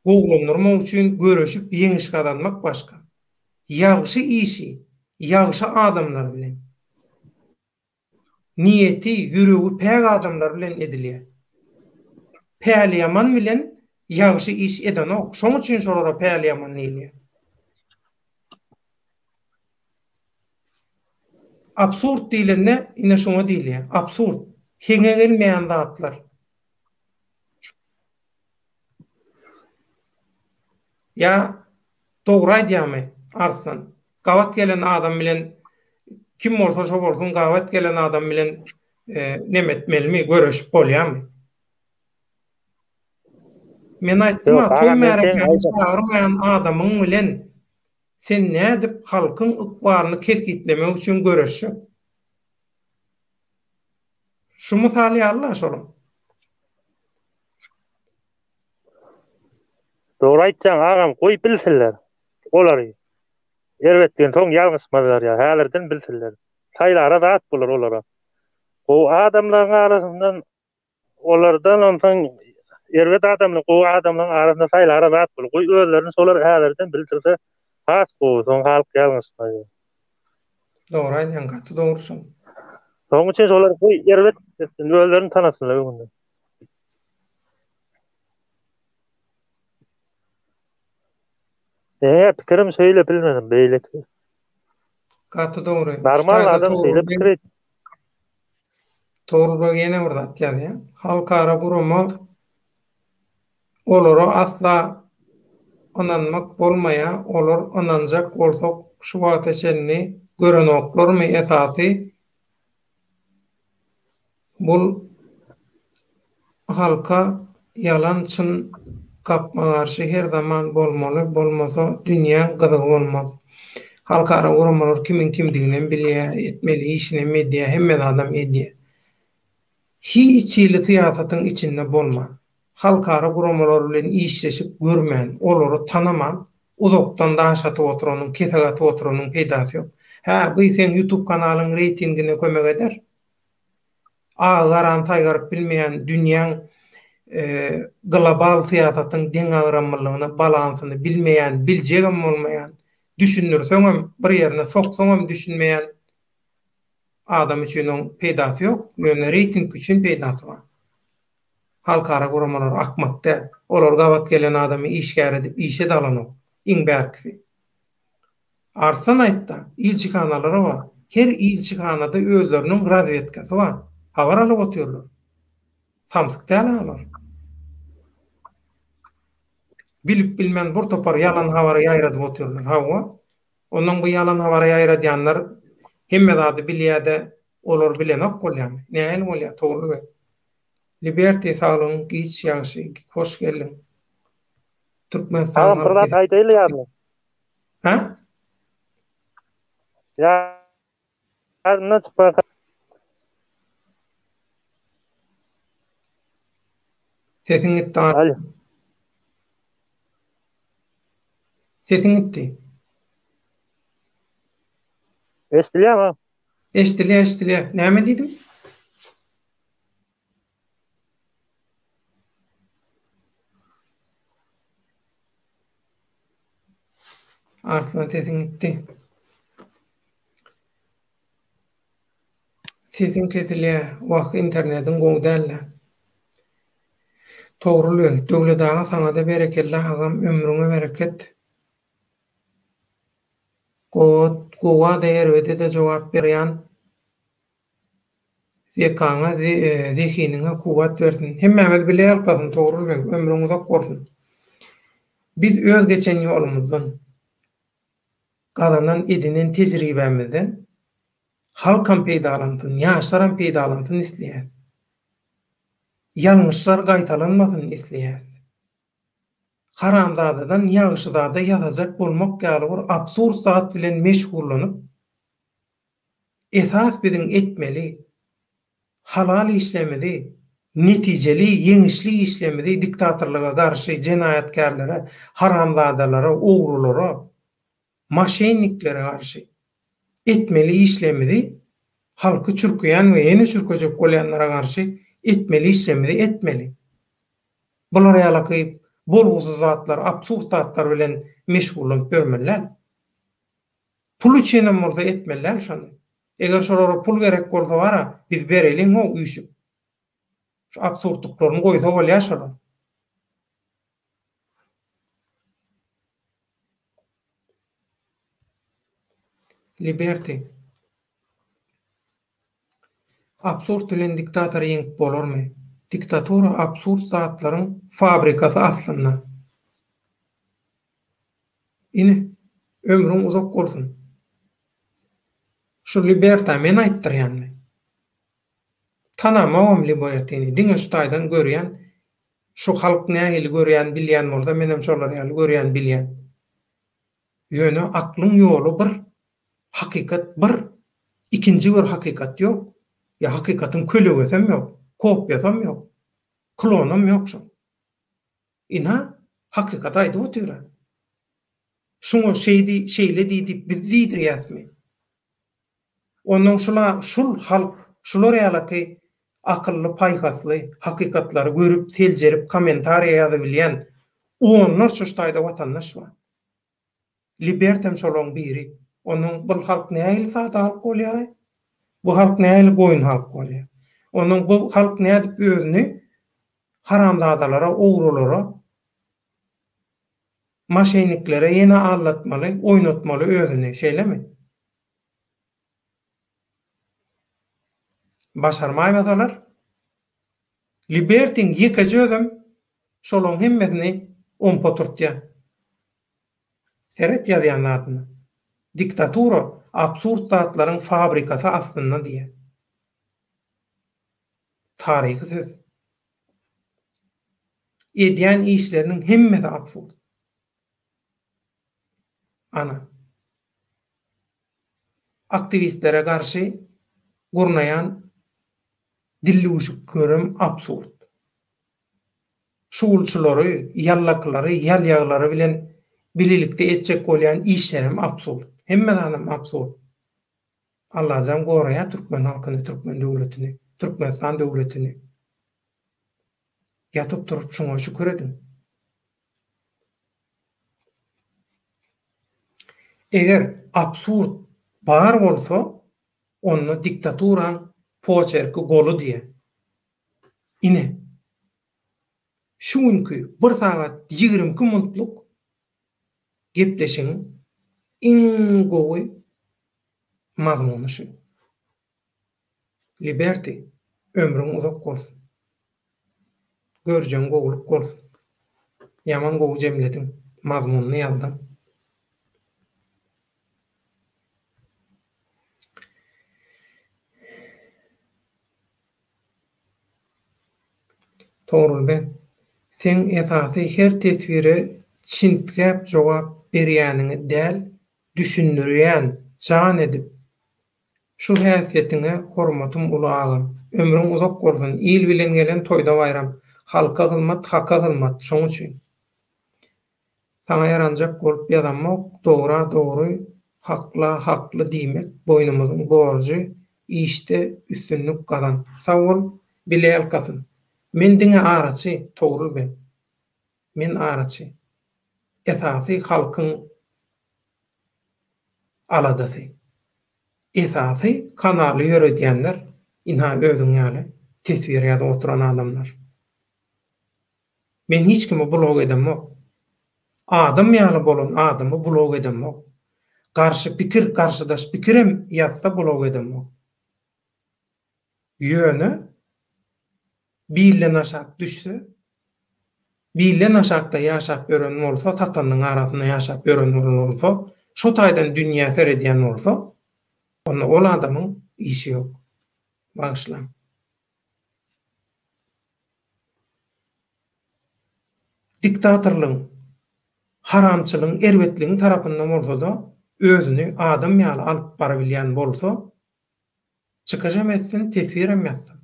gowulandyrmak üçin göreşip ýeňiş gazanmak başga. Ýagşy işi ýagşy adamlar bilen, niýeti, ýüregi päk adamlar bilen edilýär. Päliýaman bilen ýagşy iş edenok. Şoň üçin şolara päliýaman diýilýär. Absurd diýlende ine şoňa diýilýär. Absurd. Heňe gelmeýän zatlar. Ýa dogry aýdýarmy Arslan? Gabat gelen adam bilen kim bolsa şo bolsun gabat gelen adam bilen neme etmelimi, göreşip bolýarmy? Men aýtdym-a, toý märekäni çagyrmaýan adamyň bilen sen nädip halkyň ykbalyny kesgitlemek üçin göreşjek? Şu mysal ýaly-la şonuň. Dogry aýtýaň agam goý bilsinler olary erbetligini soň ýalňyşmazlar ýa häzirden bilsinler saýlara zat bolar olara gowy adamlaryň arasyndan olardan onsoň erbet adamlar gowy adamlaryň arasynda saýlara zat bolar goý özlerini şolar häzirden bildirse has gowy soň halk ýalňyşmaz. Dogry aýdýaň gaty dogry şol. Şonuň üçin şolar goý erbet özlerini tanasynlar öňünden. Eee pikirim şeýle bilmedim beýleki. Gaty dogry. Normal adam şeýle pikir et. Togrul beg ýene bir zat ýazýar. Halkara gurama olara asla ynanmak bolmaýar. Olar ynanjak bolsak şu wagta çenli görenoklarmy esasy Bul halka ýalan çyn gapma garşy her zaman bolmaly bolmasa dünýäň gyzygy bolmaz. Halkara guramalar kimiň kimdiginem bilýä etmeli işinem edýä hemme zadam edýä. Hiç hili syýasatyň içinde bolman, halkara guramalar bilen işleşip görmän olary tanaman uzakdan daş atyp oturanyň kesek atyp oturanyň peýdasy ýok. Hä bu seň ýutub kanalyň reýtingine kömek eder. Agy garany saýgaryp bilmeýän dünýäň global syýasatyň deňagramlylygyny, balansyny bilmeýän, biljegem bolmaýan, düşündirseňem, bir ýerine soksaňam düşünmeýän adam üçin oň peýdasy ýok, ýöne reýting üçin peýdasy bar. Halkara guramalar akmak däl. Olar gabat gelen adamy işgär edip işe-de alanok. Iň bärkisi. Arslan aýtda, ilçihanalary bar. Her ilçihanada özleriniň razwedkasy bar. Habar alyp otyrlar. Samsyk däl-ä olar. Bilip-bilmän bir topar ýalan habary ýaýradyp otyrlar. Hawa. Onnoň bu ýalan habary ýaýradýanlar hemme zady bilýä-de, olar bilenok bolýamy? Nähili bolýar, Togrul beg? Liberty saglygyň giç ýagşy, hoş geldiň. Türkmenistan Agam bir zat aýdaýly ýaly. Hä? Ýadymdan çykman Sesiň gitdi Alo. Sesiň gitdi. Eşdilýärmi? Eşdilýär, eşdilýär. Näme diýdiň? Arslan sesiň gitdi. Sesiň kesilýär. Wah internediň gowy däl-dä. Togrul beg, Döwlet aga saňada berekella agam ömrüňe bereket. Gowa-da erbede-de jogap berýän Zekaňa, zehiniňe kuwwat bersin. Hemmämiz bile ýalkasyn Togrul beg, ömrüň uzak bolsun. Biz öz geçen ýolumyzdan, gazanan, edinen tejribämizden halkam peýdalansyn, ýaşlaram peýdalansyn isleýäs. Ýalňyşlar gaýtalanmasyn isleýäs. Haramzadadan ýagşyzada ýasajak bolmak ýaly bir absurd zat bilen meşgullanyp, Esas biziň etmeli halal işlemizi. Netijeli, ýeňişli işlemizi diktatorlyga garşy, jenaýatkärlere, haramzadalara, ogrulara, maşenniklere garşy etmeli işlemizi halky çürkeýän we ýene çürkejek bolýanlara garşy etmeli işlemizi etmeli. Bular ýalaky bolgusyz zatlar, absurd zatlar bilen meşgullanyp ýörmeli däl. Pul üçinem bolsa etmeli däl şony. Eger şolara pul gerek bolsa bara biz bereliň-ow üýşüp. Şu absurdlyklaryny goýsa bolýar şolar. Liberty. Absurd bilen diktatory ýeňip bolarmy? Diktatura absurd zatlaryň fabrikasy aslynda. Ine, ömrüň uzak bolsun. Şu Liberta men aýtdyrýanmy? Tanamogam Libertini, diňe şu taýdan görýän, şu halk nähili görýän bilýän bolsa menem şolar ýaly görýän bilýän. Ýöne aklyň ýoly bir, hakykat bir, ikinji bir hakykat ýok. Ýa hakykatyň kölegesem ýok, kopýasam ýok, klonam ýok şoň. Ynha, hakykaty aýdyp otyr-a. Şuňa şeý diý, şeýle diý diýip biz diýdirýäsmi? Onnoň şula, şul halk, şular ýalaky akylly, paýhasly, hakykatlary görüp, seljerip, kommentariýa ýazybilýän onlarça şu taýda watandaş bar. Libertem şolaň biri. Onnoň bul halk nähili sada halk bolýaraý? Bu halk nähili goýun halk bolýar? Onnoň bu halk nädip özüni haramzadalara, ogrulara, maşenniklere ýene aldatmaly, oýnatmaly özüni, şeýlemi? Başarmaýmasalar, Libertiň ýekeje özem şolaň hemmesini ompa oturtýar. Seret ýazýan zadyna. Diktatura absurd zatlaryň fabrikasy aslynda diýýär. Taryhy söz. Edýän işleriniň hemmesi absurd. Ana. Aktiwistlere garşy gurnaýan dildüwşüklerem absurd. Şugulçylary, ýallakylary, ýalýaglary bilen bilelikde etjek bolýan işlerem absurd. Hemme zadam absurd. Allajan goraýar türkmen halkyny, türkmen döwletini, Türkmenistan döwletini. Ýatyp turup şuňa şükür ediň. Eger absurd bar bolsa, onda diktaturaň poçerki goly diýýär. Ine, şu günki bir sagat 22 muntlyk gepleşigiň iň gowy mazmuny şu. Liberty, ömrüň uzak bolsun. Görjegiň gowulyk bolsun. Ýaman gowy jemlediň, mazmunyny ýazdyň. Togrul beg, seň esasy her teswire çintgäp jogap berýäniňi däl, düşündirýän, jan edip Şu häsiýetiňe hormatym uly agam. Ömrüň uzak bolsun, il bilen gelen toýda baýram. Halka hyzmat, haka hyzmat, şoň üçin. Saňa ýaranjak bolup ýazamok, dogra dogry, hakla hakly diýmek boýnumyzyň borjy, işde üstünlik gazan. Sag bol, bile ýalkasyn. Men diňe araçy, Togrul beg. Men araçy. Esasy halkyň aladasy. Esasy kanaly ýöredýänler ynha özüň ýaly teswir ýazyp oturan adamlar. Men hiç kimi blok edemok. Adam ýaly bolan adamy blok edemok. Garşy pikir, garşydaş pikirem ýazsa blok edemok. Ýöne bilden aşak düşse, bilden aşakda ýaşap ýören bolsa, satanyň arasynda ýaşap ýören bolsa, şo taýdan dünýä seredýän bolsa, onda ol adamyň işi ýok. Bagyşlaň. Diktatorlygyň, haramçylygyň, erbetligiň tarapynda bolsa-da, özüni adam ýaly alyp barabilýän bolsa, Çykyşam etsin, teswirem ýazsyn.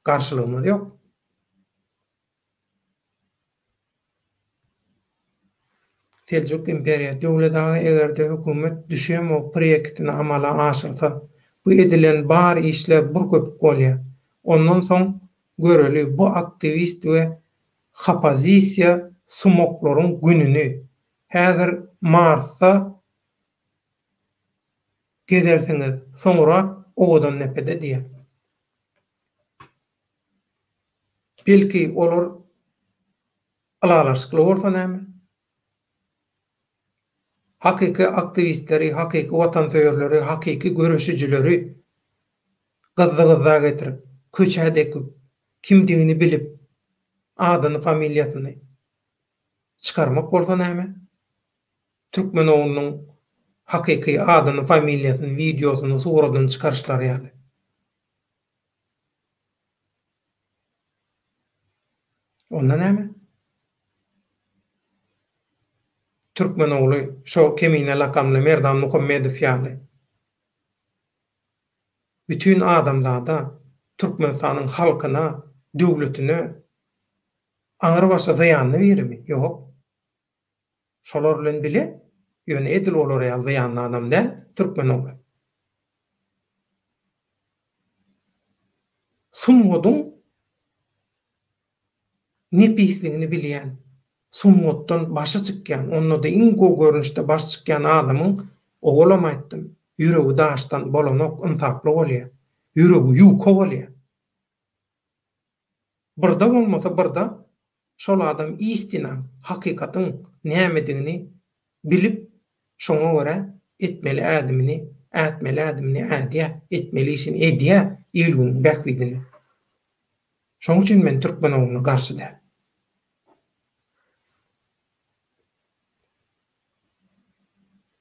Garşylygymyz ýok. Seljuk imperiýa, Döwlet aga egerde hökümet düşemow proýektini amala aşyrsa, bu edilen bar işler bir köpük bolýa. Ondan soň göreli bu aktiwist we hopozisiýa sumaklaryň gününi. Häzir Marsda gezersiňiz, soňurak Owadandepede diýýä. Belki olar ylalaşykly bolsa näme? Hakyky aktiwistleri, hakyky watansöýerleri, hakyky göreşijileri gyzzy-gyzza getirip, köçä dekip, kimdigini bilip, adyny, familiýasyny çykarmak bolsa näme? Türkmen oglunyň hakyky adyny, familiýasyny, wideosyny, suradyny çykaryşlary ýaly. Onda näme? Türkmen ogly şo Kemine lakamly Merdan Muhammedow ýaly bütin adamzada, Türkmenistanyň halkyna, döwletine aňrybaşy zyýanly birimi? Ýok. Şolar bilen bile, ýöne edil olar ýaly zyýanly adam däl türkmen ogly. Sungadyň nepisligini bilýän, sungatdan başy çykýan, onda-da iň gowy görnüşde başy çykýan adamyň, owalam aýtdym, ýüregi daşdan bolanok, ynsaply bolýar. Ýüregi ýuka bolýar. Birde bolmasa birde şol adam istinaň, hakykatyň nämedigini bilip, şoňa görä etmeli ädimini, ätmeli ädimini ädýär, etmeli işini edýär il-günüň bähbidine. Şoň üçin men türkmen ogluna garşy däl.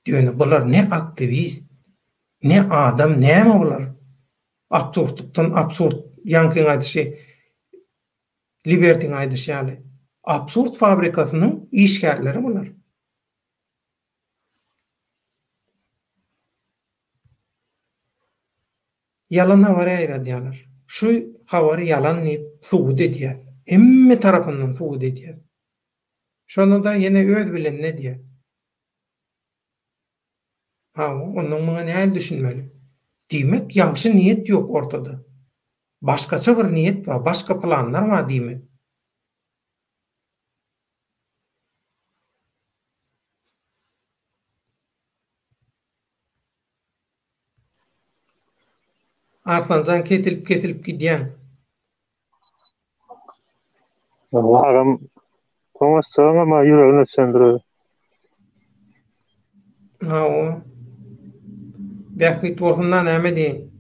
Ýöne bular ne aktiwist, ne adam, näme bular? Absurdlykdan absurd, ýaňkyň aýdyşy, Libertiň aýdyşy ýaly, absurd fabrikasynyň işgärleri bular. Ýalan habar ýaýradýarlar. Şu habary ýalan diýip subut edýäs. Hemme tarapyndan subut edýäs. Şonda-da ýene öz bilenine edýär. Hawa, onnoň muňa nähili düşünmeli? Diýmek, ýagşy niýet ýok ortada. Başgaça bir niýet bar, başga planlar bar diýmek. Arslanjan kesilip-kesilip gidýäň. Agam toňaşjagyňam-a ýüregine düşendir özi. Hawa. Bähbit bolsun-da näme diýeýin.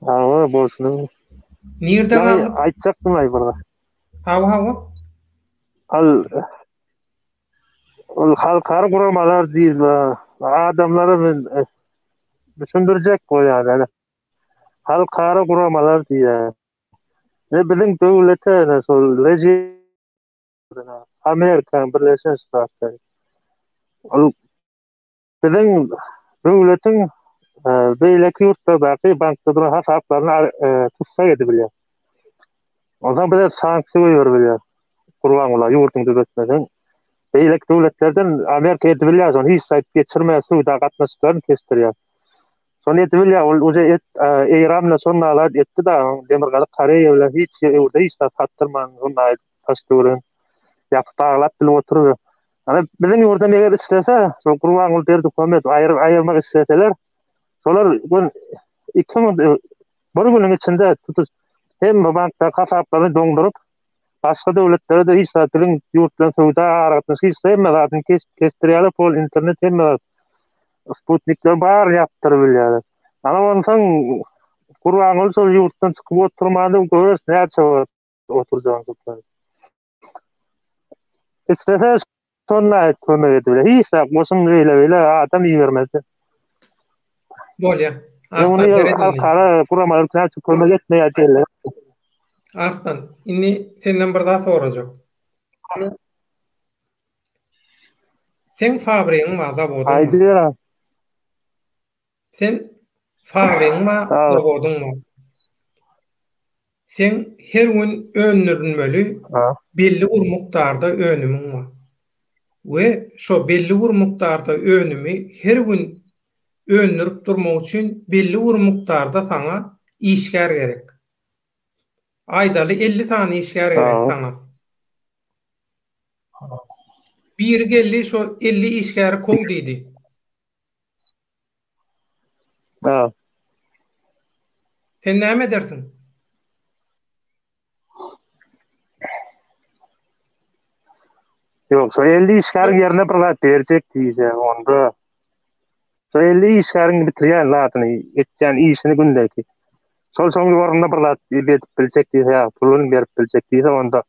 Hawa bolsun. Nirde galdyk? Aýtjakdym-aý bir zat. Hawa hawa. Al ol halkara guramalar diýip adamlara men düşündirjek bolýan. Halkara guramalar diýýär. Ne biziň döwlete ne şol rejim Amerikanyň Birleşen Ştatlary. Ol biziň döwletiň e, beýleki ýurtlardaky bankda duran hasaplaryny e, tussag edip bilýär. Ondan bize sanksiýa goýberip bilýär. Gurbanguly ýurduň düzetmeseň beýleki döwletlerden Amerika edip bilýär, şony hiç zat geçirmän söwda gatnaşyklaryny kesdirýär. Şony edip bilýär, ol uje et, Eýran bilen şony alat etdi da, Demirgazyk Koreýa bilen hiç ýerde hiç zat satdyrman, şony aýdyp taş döwren ýapyp baglap bilip oturdy. Ana biziň ýurdam eger islese, şol Gurbanguly Berdimuhamedow aýyr aýyrmak isleseler, şolar gün 2 gün bir günüň içinde tutuş hemme bankdaky hasaplaryny doňduryp, başga döwletlere-de hiç zat biziň ýurt bilen söwda aragatnaşyk hiç hemme zadyny kes kesdirýärler, pol internet hemme zat. Sputnikler baryny ýapdyryp bilýärler. Ana onsoň Gurbanguly şol ýurtdan çykyp oturmady, göreris näçe wagt oturjagyny. Islese şonda kömek edip biler. Hiç zat goşun beýle beýle adam ibermezdi. Bolýar. Arslan halkara guramalar näçe kömek etmeýär diýerler. Arslan, indi senden bir zat sorajak. Seň fabrigiň bar, zawodyň bar. Aýdyber. Sen fabrigiň bar, zawodyň bar. Seň her gün öndürilmeli belli bir mukdarda önümiň bar. We şo belli bir mukdarda önümi her gün öndürip durmak üçin belli bir mukdarda saňa işgär gerek. Aýdaly 50 sany işgär gerek saňa. Biri geldi şo 50 işgäri kow diýdi. Ha. Sen näme edersiň? Ýok, şo 50 işgäriň ýerine bir zat berjek diýse, onda şo 50 işgäriň bitirýän zadyny, etýän işini gündeki. Şol şoň ornuna bir zat berip biljek diýse, ýa puluny berip biljek diýse, onda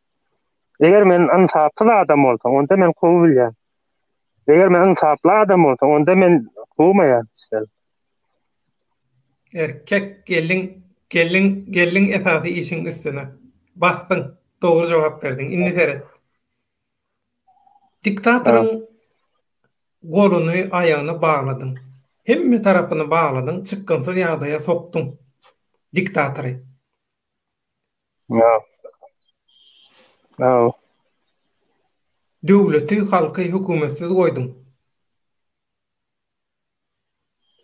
eger men ynsapsyz adam bolsam, onda men kowup bilýän. Eger men ynsaply adam bolsam, onda men kowmaýan. Erkek gelin gelin gelin esasy işiň üstüne. Basdyň. Dogry jogap berdiň. Indi seret. Diktatoryň goluny, aýagyny bagladyň. Hemme tarapyny bagladyň, çykgynsyz ýagdaýa sokduň diktatory. Ýa. Ýa. Döwleti, halky hökümetsiz goýduň.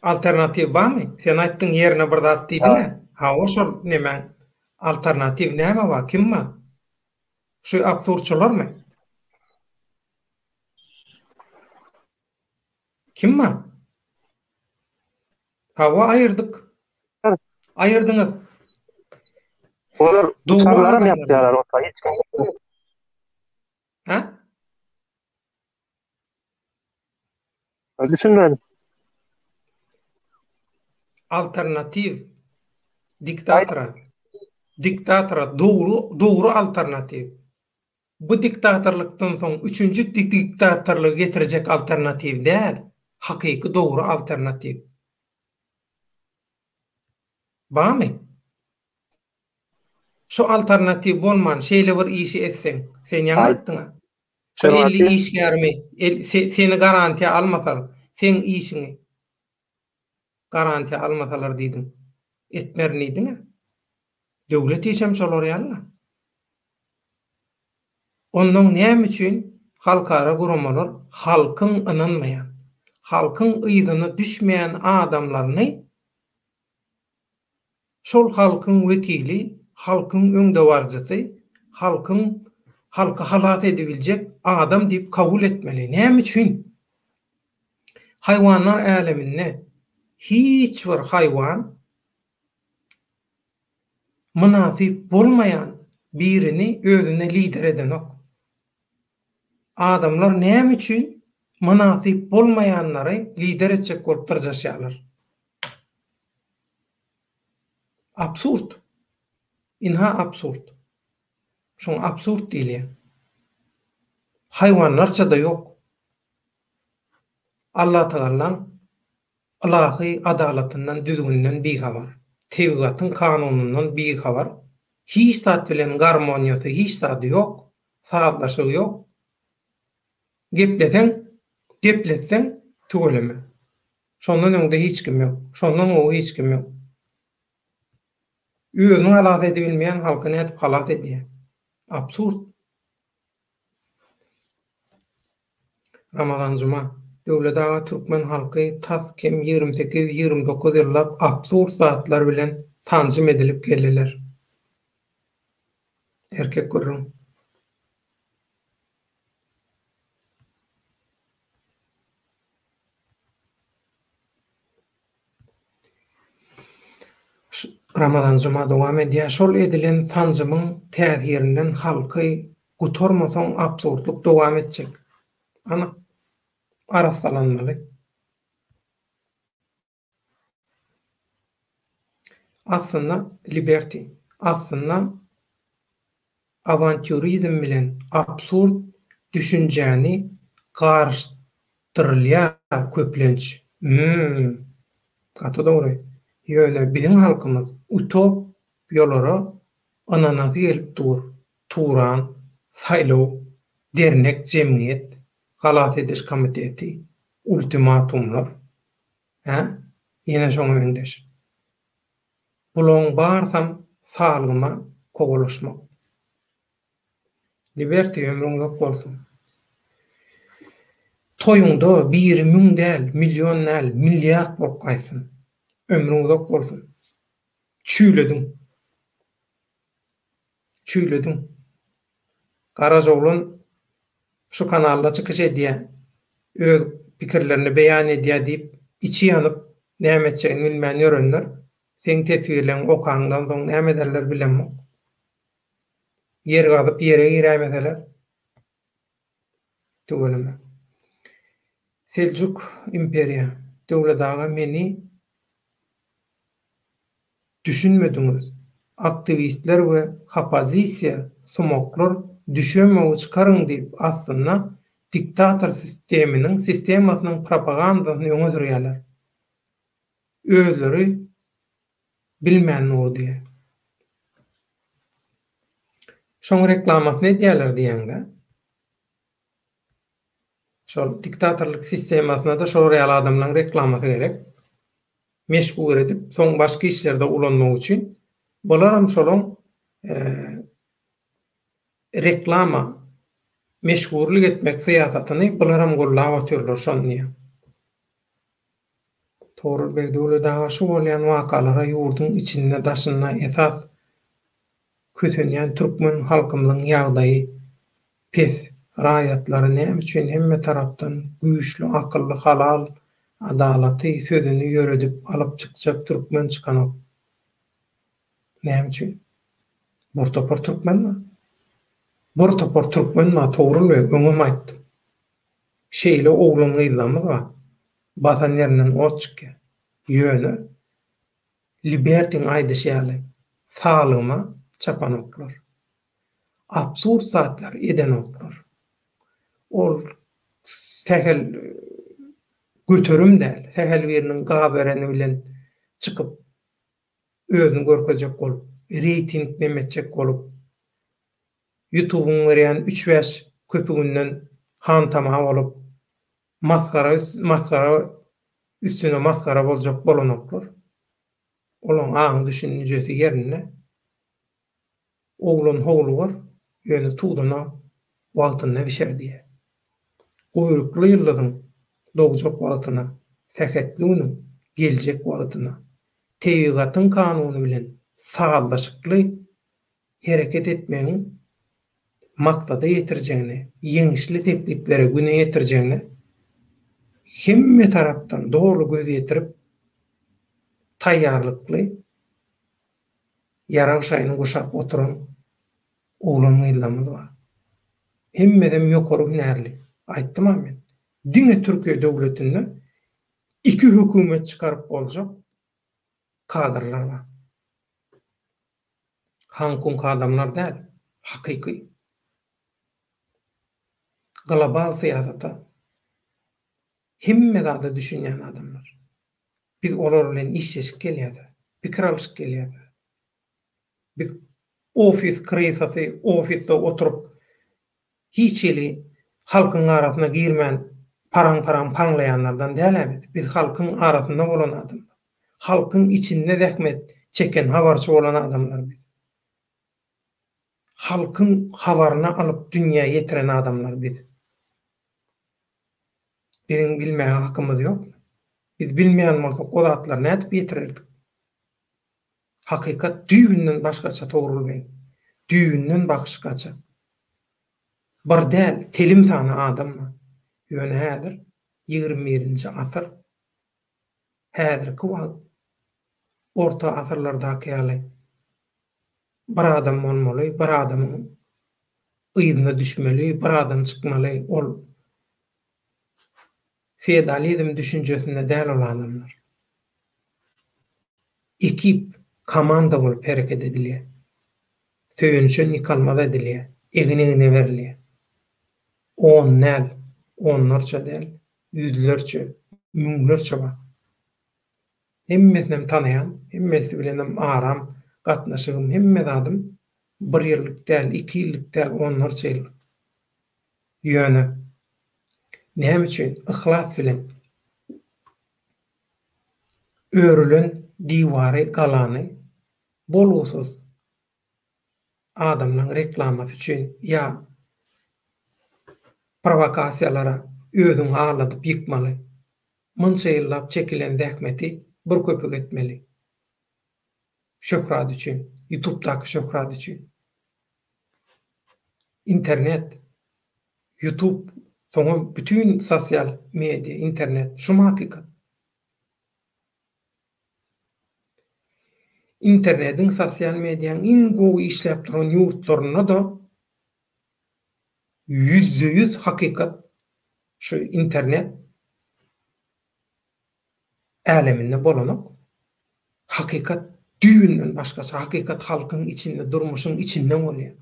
Alternatiw barmy? Sen aýtdyň ýerine bir zat diýdiň-ä. Hawa şol nemäň alternatiw näme bar, kim bar? Şu absurdçylarmy? Kim bar? Hawa aýyrdyk. Aýyrdyňyz. Olar uçarlaram ýapýarlar ota hiç kim. Hä? Düşünmedim. Alternatiw diktatora. Diktatora dogry dogry alternatiw. Bu diktatorlykdan soň üçünji diktatorlygy getirjek alternatiw däl, hakyky dogry alternatiw. Barmy? Şu alternatiw bolman şeýle bir işi etseň, sen ýaňy aýtdyň-a. Şu 50 işgärimi, seni garantiýa almasalar, seň işiňi garantiýa almasalar diýdiň. Etmerin diýdiň-ä. Döwlet işem şolar ýaly-la. Onnoň näme üçin halkara guramalar halkyň ynanmaýan, halkyň yzyna düşmeýän adamlaryny şol halkyň wekili, halkyň öňdebaryjysy, halkyň halky halas edibiljek adam diýip kabul etmeli? Näme üçin? Haýwanlar äleminde hiç bir haýwan mynasyp bolmaýan birini özüne lider edenok. Adamlar näme üçin mynasyp bolmaýanlary lider etjek bolup dyrjaşýarlar? Absurd. Ynha absurd. Şoňa absurd diýilýär. Haýwanlarça-da ýok. Allatagallaň Ylahy adalatyndan, düzgünden bihabar, tebigatyň kanunyndan bihabar, hiç zat bilen garmoniýasy, hiç zady ýok, sazlaşygy ýok. Gepleseň, gepletseň, tüweleme. Şondan öňde hiç kim ýok. Şondan gowy hiç kim ýok. Özüni halas edibilmeýän halky nädip halas edýär? Absurd. Ramazan Juma, Döwlet aga türkmen halky tas kem 28 29 ýyllap absurd zatlar bilen sanjym edilip geldiler. Erkek gürrüň. Ramazan juma dowam edýär. Şol edilen sanjymyň täsirinden halky gutarmasaň absurdlyk dowam etjek. Anyk arassalanmaly. Aslynda Liberty, aslynda awantýurizm bilen absurd düşünjäni garyşdyrylýar köplenç. Hümm. Gaty dogry. Ýöne biziň halkymyz utopýalara ynanasy gelip dur. Turan, saýlaw, dernek, jemgyýet, halas ediş komiteti, ultimatumlar. Hä? Ýene şoňa meňzeş. Bulaň barsam salgyma. Kowalaşmak. Liberty ömrüň uzak bolsun. Toýuňda biri müň däl, million däl, milliard bolup gaýtsyn. Ömrüň uzak bolsun. Çüýlediň. Çüýlediň. Garajaoglan şu kanalda çykyş edýä, öz pikirlerini beýan edýä diýip içi ýanyp näme etjegini bilmän ýörenler seň teswirleňi okaňdan soň näme ederler bilemok. Ýer gazyp ýere giräýmeseler. Tüweleme. Seljuk imperiýa. Döwlet aga meni düşünmediňiz. Aktiwistler we hopozisiýa sumaklar düşemowy çykaryň diýip aslynda diktator sisteminiň sistemasynyň propagandasyny öňe sürýärler. Özleri Bilmän dur diýýär. Şoň reklamasyny edýärler diýýäňdä. Şol diktatorlyk sistemasyna-da şolar ýaly adamlaryň reklamasy gerek. Meşhur edip, soň başga işlerde ulanmak üçin. Bularam şolaň reklama, meşhurlyk etmek syýasatyny bularam gollap otyrlar şony diýýän. Togrul beg Döwlet aga şu bolýan wakalara ýurduň içinde daşynda esas kösenýän türkmen halkymyzyň ýagdaýy pes raýatlary näme üçin hemme tarapdan güýçli akylly halal adalaty sözüni ýöredip alyp çykjak türkmen çykanok näme üçin bir topar türkmen bar bir topar türkmen bar Togrul beg öňem aýtdym şeýle oglan gyzlarymyz bar Basan ýerinden ot çykýar. Ýöne, Libertiň aýdyşy ýaly, salygyma çapanoklar. Absurd zatlar edenoklar. Ol sähel göterim däl, sähel biriniň gaz bereni bilen çykyp, özüni görkezjek bolup, reýting neme etjek bolup, ýutubyň berýän üç-bäş köpüginden hantama bolup, Masgara masgara üstüne masgara boljak bolanoklar. Olaň aň düşünjesi ýerinde. Oglan howlugar, ýöne tudana wagtynda bişer diýýär. Guýrukly ýyldyzyň dogjak wagtyna, sähetli günüň geljek wagtyna, tebigatyň kanuny bilen sazlaşykly hereket etmegiň maksada ýetirjegine, ýeňişli sepgitlere, güne ýetirjegine hemme tarapdan doly göz ýetirip, taýýarlykly ýarag şaýyny guşap oturan oglan-gyzlarymyz bar. Hemmesem ýokary hünärli. Aýtdym-a men. Diňe Türkiýe döwletinde iki hökümet çykaryp boljak kadrlar bar. Haňk-huňk adamlar däl, hakyky global syýasata, hemme zada düşünýän adamlar. Biz olar bilen işleşip gelýäs, pikir alyşyp gelýäs. Biz ofis krysasy, ofisde oturyp, hiç hili halkyň arasyna girmän paraň-paraň paňlaýanlardan däl-ä biz. Biz halkyň arasynda bolan adamlar. Halkyň içinde zähmet çeken habarçy bolan adamlar biz. Halkyň habaryny alyp dünýä ýetiren adamlar biz. Biziň bilmäge hakymyz ýokmy? Biz bilmeýän bolsak o zatlary nädip ýetirerdik? Hakykat düýbünden başgaça Togrul beg. Düýbünden başgaça. Bir däl, telim sany adam bar. Ýöne häzir ýigrimi birinji asyr. Häzirki wagt orta asyrlardaky ýaly bir adam bolmaly, bir adamyň yzyna düşmeli, bir adam çykmaly, ol feodalizm düşünjesinde däl ol adamlar. Ekip, komanda bolup hereket edilýär. Söýünişen ýykalmaz edilýär, egin-egne berilýär. On däl, onlarça däl, ýüzlerçe, müňlerçe bar. Hemmesinem tanaýan, hemmesi bilenem aram, gatnaşygym, hemme zadym bir ýyllyk däl, iki ýyllyk däl, onlarça ýyllyk. Ýöne, näme üçin yhlas bilen örülen diwary, galany bolgusyz. Adamlaň reklamasy üçin ýa prowokasiýalara özüňi aldadyp ýykmaly. Munça ýyllap çekilen zähmeti bir köpük etmeli. Şöhrat üçin, ýutubdaky şöhrat üçin. Internet, ýutub, soňam bütin sosial media, internet, şumy hakykat? Internediň, sosial mediaň iň gowy işläp duran ýurtlarynda-da ýüzde-ýüz hakykat şu internet äleminde bolanok. Hakykat düýbünden başgaça, hakykat halkyň içinde, durmuşyň içinde bolýar.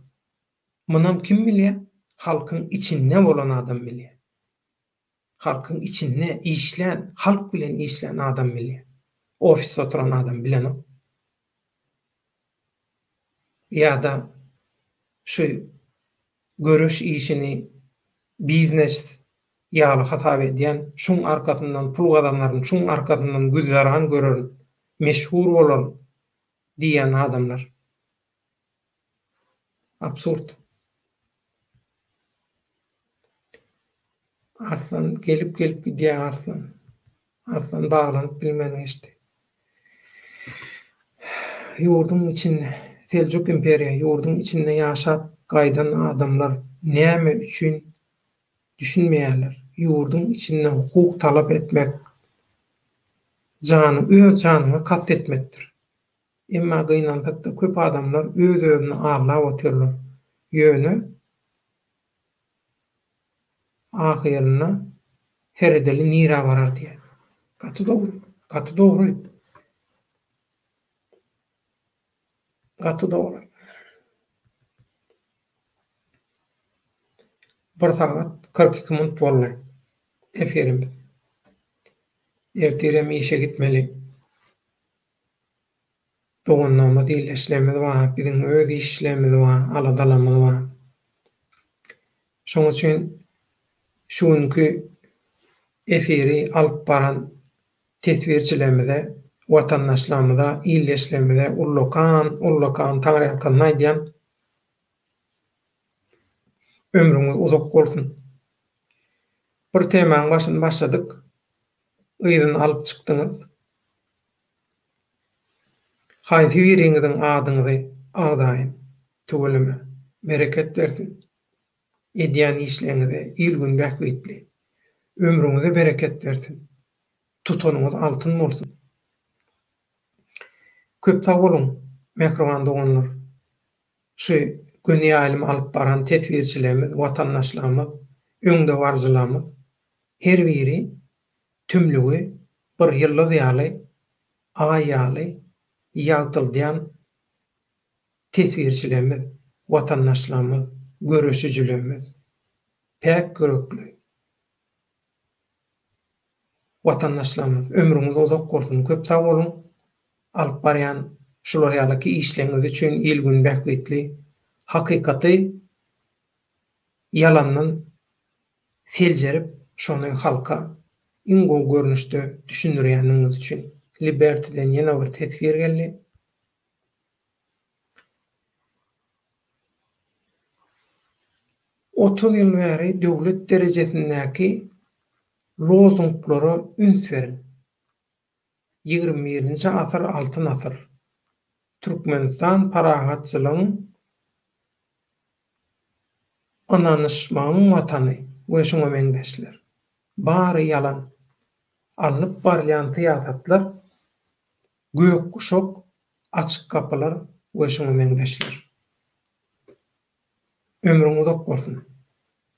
Munam kim bilýär? Halkyň içinde bolan adam bilýär. Halkyň içinde işlän, halk bilen işlän adam bilýär. Ofisde oturan adam bilenok. Ýa-da şu göreş işini biznes ýaly hasap edýän, şuň arkasyndan pul gazanaryn, şuň arkasyndan güzeran görerin, meşhur bolaryn diýýän adamlar. Absurd. Arslan gelip gelip gidýär Arslan. Arslan baglanyp bilmän geçdi. Ýurduň içinde Seljuk imperiýa ýurduň içinde ýaşap gaýdan adamlar näme üçin düşünmeýärler. Ýurduň içinde hukuk talap etmek janyň öz janyňa kast etmekdir. Emma gynansakda köp adamlar öz-özüni aldap otyrlar. Ýöne ahyrynda seredeli nirä barar diýýär. Gaty dogry. Gaty dogry. Gaty dogry. Bir sagat 42 minut boldy efirimiz. Ertirem işe gitmeli. Doganlarymyz, ildeşlerimiz bar, biziň öz işlerimiz bar, aladalarymyz bar. Şonuň üçin şu günki efiri alyp baran teswirçilerimize, watandaşlarymyza, ildeşlerimize ullakan, ullakan taňryýalkasyn aýdýan. Ömrüňiz uzak bolsun. Bir temaň başyny başladyk, yzyny alyp çykdyňyz. Haýsy biriňiziň adyňyzy agzaýyn? Tüweleme. Bereket bersin. Edýän işleňize il-gün bähbitli. Ömrüňize bereket bersin. Tutanyňyz altyn bolsun. Köp sag boluň, mähriban doganlar. Şu göni ýaýlym alyp baran teswirçilerimiz, watandaşlarymyz, öňdebaryjylarymyz her biri tümlügi bir ýyldyz ýaly, aý ýaly ýagtyldýan teswirçilerimiz, watandaşlarymyz, göreşijilerimiz, päk ýürekli watandaşlarymyz, ömrüňiz uzak bolsun, köp sag boluň, alyp barýan şular ýalyky işleriňiz üçin il-gün bähbitli, hakykaty ýalandan seljerip şony halka iň gowy görnüşde düşündirýäniňiz üçin. Libertyden ýene bir teswir geldi. 30 ýyl bäri döwlet derejesindäki lozunglara üns beriň. Ýigrimi birinji asyr altyn asyr. Türkmenistan parahatçylygyň, ynanyşmagyň watany we şuňa meňzeşler. Bary ýalan. Alnyp barylýan syýasatlar gök guşak, açyk gapylar we şuňa meňzeşler. Ömrüň uzak bolsun.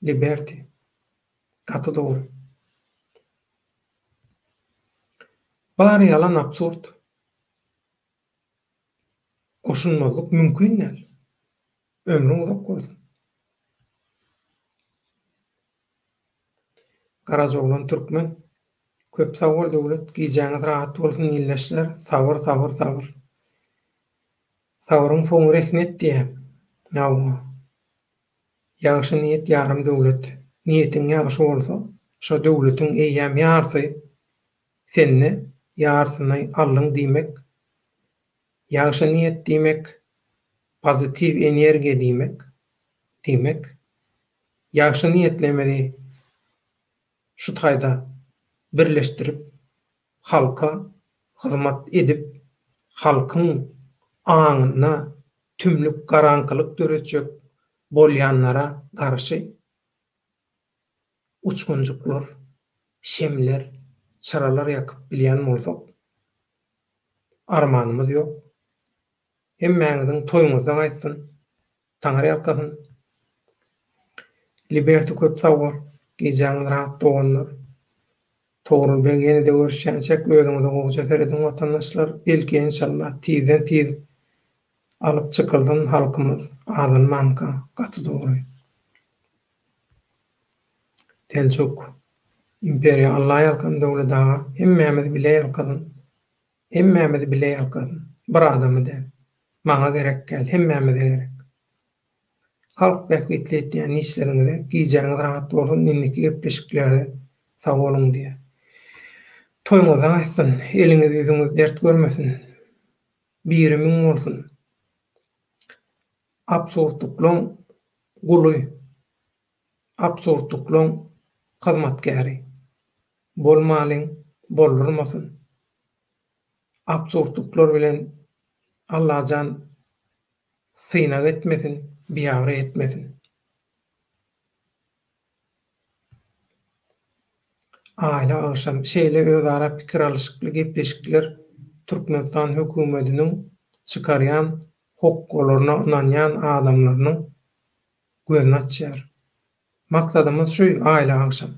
Liberty. Gaty dogry. Bary ýalan absurd. Goşulmazlyk mümkin däl. Ömrüň uzak bolsun. Garajaoglan Türkmen. Köp sag bol Döwlet gijäňiz rahat bolsun ildeşler sabyr sabyr sabyr. Sabryň soňy rehnet diýýä. Hawa. Ýagşy niýet ýarym döwlet. Niýetiň ýagşy bolsa, şo döwletiň eýýäm ýarsy sende, ýarsyny aldyň diýmek. Ýagşy niýet diýmek. Pozitiw energiýa diýmek, diýmek, ýagşy niýetlerimizi şu taýda birleşdirip, halka hyzmat edip, halkyň aňynda tümlük, garaňkylyk döretjek bolýanlara garşy uçgunjyklar, şemler, çyralar ýakyp bilýän bolsak, armanymyz ýok. Hemmäňiziň toýuňyzda gaýtsyn. Taňry ýalkasyn. Liberty köp sag bol. Gijäňiz rahat doganlar. Togrul beg ýene-de görüşýänçäk özüňize gowja serediň watandaşlar. Belki enşalla tizden tiz alyp çykylsyn halkymyz azalmanka. Gaty dogry. Seljuk imperiýa Alla ýalkasyn Döwlet aga hemmämizi bile ýalkasyn. Hemmämizi bile ýalkasyn. Bir adamy däl. Maňa gerek däl, hemmämize gerek. Halk bähbitli etýän işleriňize gijäňiz rahat bolsun, indiki gepleşiklerde sag boluň diýýär. Toýuňyza gaýtsyn, eliňiz ýüzüňiz dert görmesin. Biri müň bolsun. Absurdlyklaň guly, absurdlyklaň hyzmatkäri. Bolmalyň, boldurmasyn. Absurdlyklar bilen Allajan synag etmesin, biabraý etmesin. Aýly agşam şeýle özara pikir alyşykly gepleşikler Türkmenistan höküwmediniň çykarýan hokgalaryna ynanýan adamlarynyň gözüni açýar. Maksadymyz şu Aýly agşam.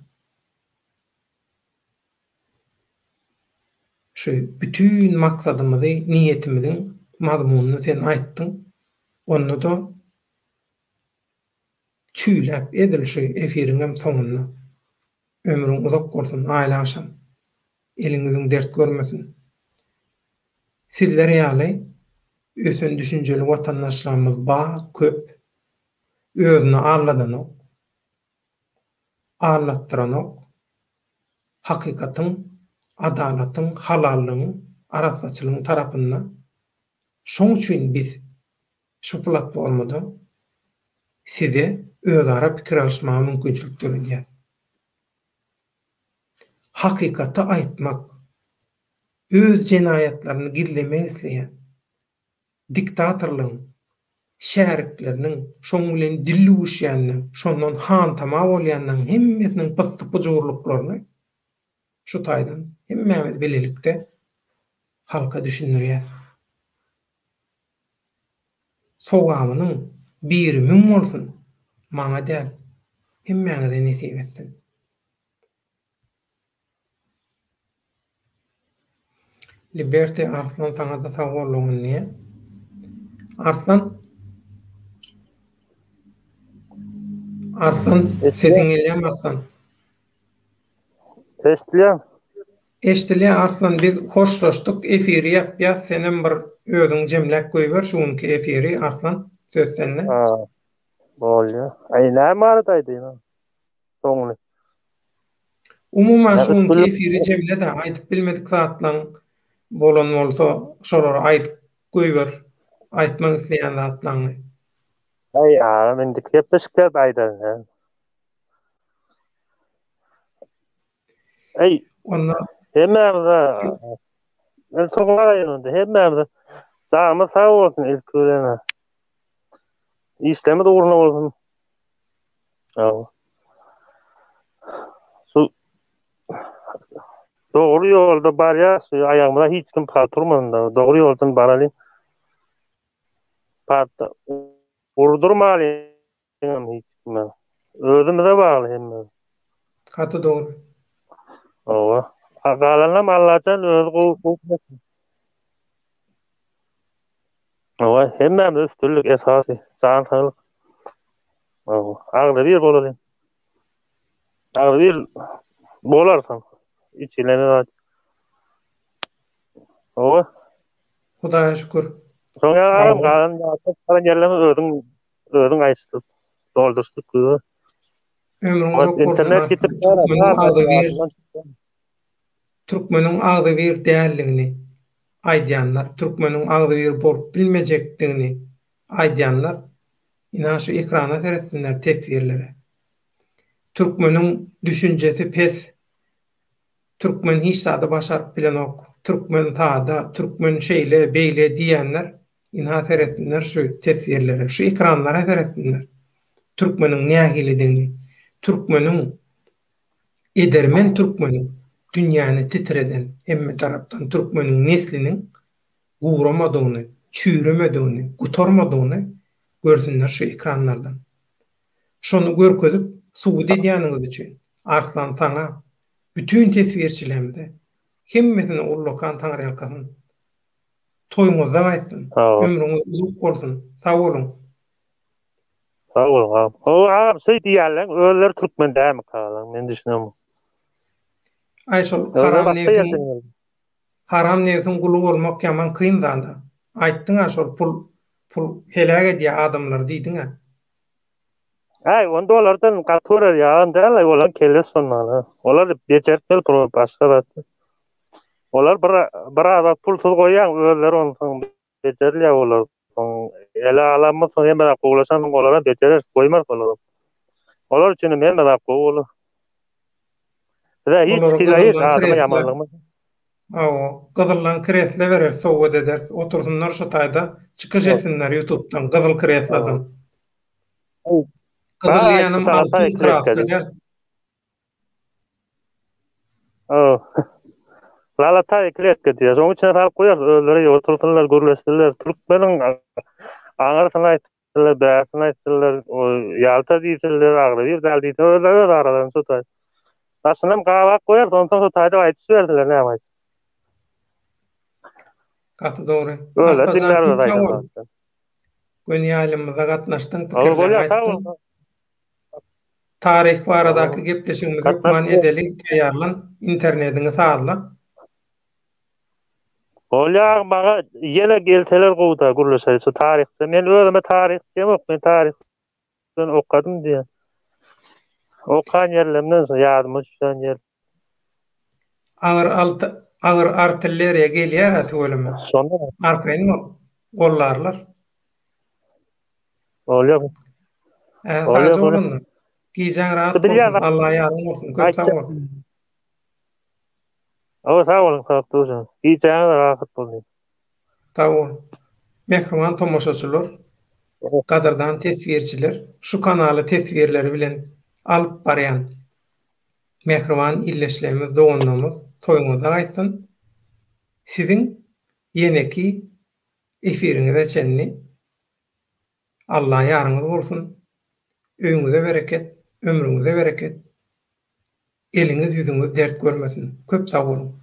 Şu bütin maksadymyzy, niýetimiziň mazmunyny sen aýtdyň. Onda-da çüýläp edil şu efiriňem soňunda. Ömrüň uzak bolsun, Aýly agşam. Eliň-ýüzüň dert görmesin. Sizler ýaly ösen düşünjeli watandaşlarymyz bar, köp. Özüni aldadanok. Aldatdyranok. Hakykatyň, adalatyň, halallygyň, arassaçylygyň tarapynda. Şoň üçin biz şu platformada size özara pikir alyşmaga mümkinçilik döredýäs. Hakykaty aýtmak, öz jenaýatlaryny gizlemek isleýän diktatorlygyň şärikleriniň, şoň bilen dil ýuwuşýanlaň, şondan hantama bolýanlaň hemmesiniň pyssy-pyjurlyklaryny şu taýdan hemmämiz bilelikde halka düşündirýäs. Sogabynyň biri müň bolsun, maňa däl, hemmäňize nesip etsin. Liberty Arslan saňada sag bol dogan diýýär. Arslan Arslan sesiň gelýärmi Arslan? Eşdilýär. Eşdilýär Arslan biz hoşlaşdyk efiri ýapýas senem bir özüň jemläp goýber şu günki efiri Arslan söz sende. Bolýar. Aý näme barada aýdaýyn? Soňuny. Umuman şu günki efiri jemle-de aýdyp bilmedik zatlaň bolan bolsa şolary aýdyp goýber aýtmak isleýän zatlaňy. Aý agam indiki gepleşiklerde aýdaryn. Aý onda hemmämize men soňa onda hemmämize janymyz sag bolsun ilki bilen. Işlerimiz ugruna bolsun. Şu dogry ýolda barýas, aýagymyza hiç kim palta urmasyn da, dogry ýoldan baralyň. Palta urdurmalyň hiç kime. Özümize bagly hemme. Gaty dogry. Hawa. Galanam Allajan özi gowy etsin. Hawa, hemmämize üstünlik esasy, jan saglyk. Hawa, agzybir bolalyň. Agzybir bolarsyň. Hiç ileme zat. Hawa. Hudaýa şükür. Soň ýaram galan galan ýerlerini özüň özüň aýtdyk. Doldurşdyk. Ömrüň uzak bolsun. Internet gitip Türkmeniň agzybir Türkmeniň agzybir däldigini aýdýanlar, türkmeniň agzybir bolup bilmejekdigini. aýdýanlar ynha şu ekrana seretsinler teswirlere. Türkmeniň düşünjesi pes. Türkmen hiç zady başaryp bilenok. Türkmen sada, türkmen şeýle, beýle diýýänler ynha seretsinler şu teswirlere, şu ekranlara seretsinler. Türkmeniň nähilidigini, türkmeniň edermen türkmeniň dünýäni titreden hemme tarapdan türkmeniň nesliniň guramadygyny, çüýremedigini, gutarmadygyny görsünler şu ekranlardan. Şony görkezip subut edýäniňiz üçin Arslan saňa, bütin teswirçilerimize hemmesine ullakan taňryýalkasyn. Toýuňyzda gaýtsyn. Ömrüňiz uzak bolsun. Sag boluň. Sag boluň agam. Hawa agam şeý diýýärleň özleri türkmen dälmi kagalan men düşünemok. Aý şol haram nebsiň haram nebsiň guly bolmak ýaman kyn zada. Aýtdyňa şol pul pul heläk edýä adamlary diýdiňä. Äý onda olardan gaty görer ýalam däl-aý olaryň kellesi şonda. Olar bejertmeli pul başga zat. Olar bir bir azat pulsuz goýýaň özleri onsoň bejerilýär olar. Soň ele alanmyz soň hemme zat gowulaşansoň olaram bejereris goýmarys olaram. Olar üçin hem hemme zat gowy bolar. Bize hiç Olary kile hiç gyzyldan adama kresle ýamanlygymyz. Hawa, gyzyldan kresle bereris, sowgat ederis. Otursynlar şo taýda, çykyş etsinler ýutubdan, gyzyl kreslodan. Gyzyl diýýänim altyn kraska däl. Lalataý kletka diýýär. Şonuň içine salyp goýarys. Özleri otursynlar, gürleşsinler. Türkmeniň aňyrsyny aýtsynlar, bärsini aýtsynlar, ýalta diýsinler, agzybir däl diýsinler. Özleri öz aralarynda şo taý. Daşyndan gabap goýarys, onsoň şo taýda aýdyşybersinler näme aýtsa. Gaty dogry. Özleri Arsajan diňlärler köp sag aýdan bol. zatlaryny. Göni ýaýlymyza gatnaşdyň, Hawa, pikirleriňi bolýar, sag aýtdyň. bol. Taryh baradaky gepleşigimizi hökman edeli, taýýarlan, internediňi sazla. Bolýar maňa ýene gelseler gowuda gürleşeli şu taryhda. Men özüme taryh diýemok, men taryh bilen okadym diýen. Okan ýerlerimden soň ýadyma düşen ýer. Agyr agyr artilleriýa gelýär-ä tüweleme. Şonda Arkaýyn bol, gollarlar. Bolýar. Ä, sagja bol onda. Gijäň rahat bolsun. Alla ýaryň bolsun. Köp sag bol. Hawa, sag boluň, sag duşuň. Gijäňiz rahat bolsun. Sag bol. Mähriban tomaşaçylar, gadyrdan teswirçiler, şu kanaly teswirleri bilen alyp barýan mähriban ildeşlerimiz, doganlarymyz toýuňyzda gaýtsyn. Siziň ýeneki efiriňize çenli Alla ýaryňyz bolsun, öýüňize bereket, ömrüňize bereket, eliňiz ýüzüňiz dert görmesin. Köp sag boluň.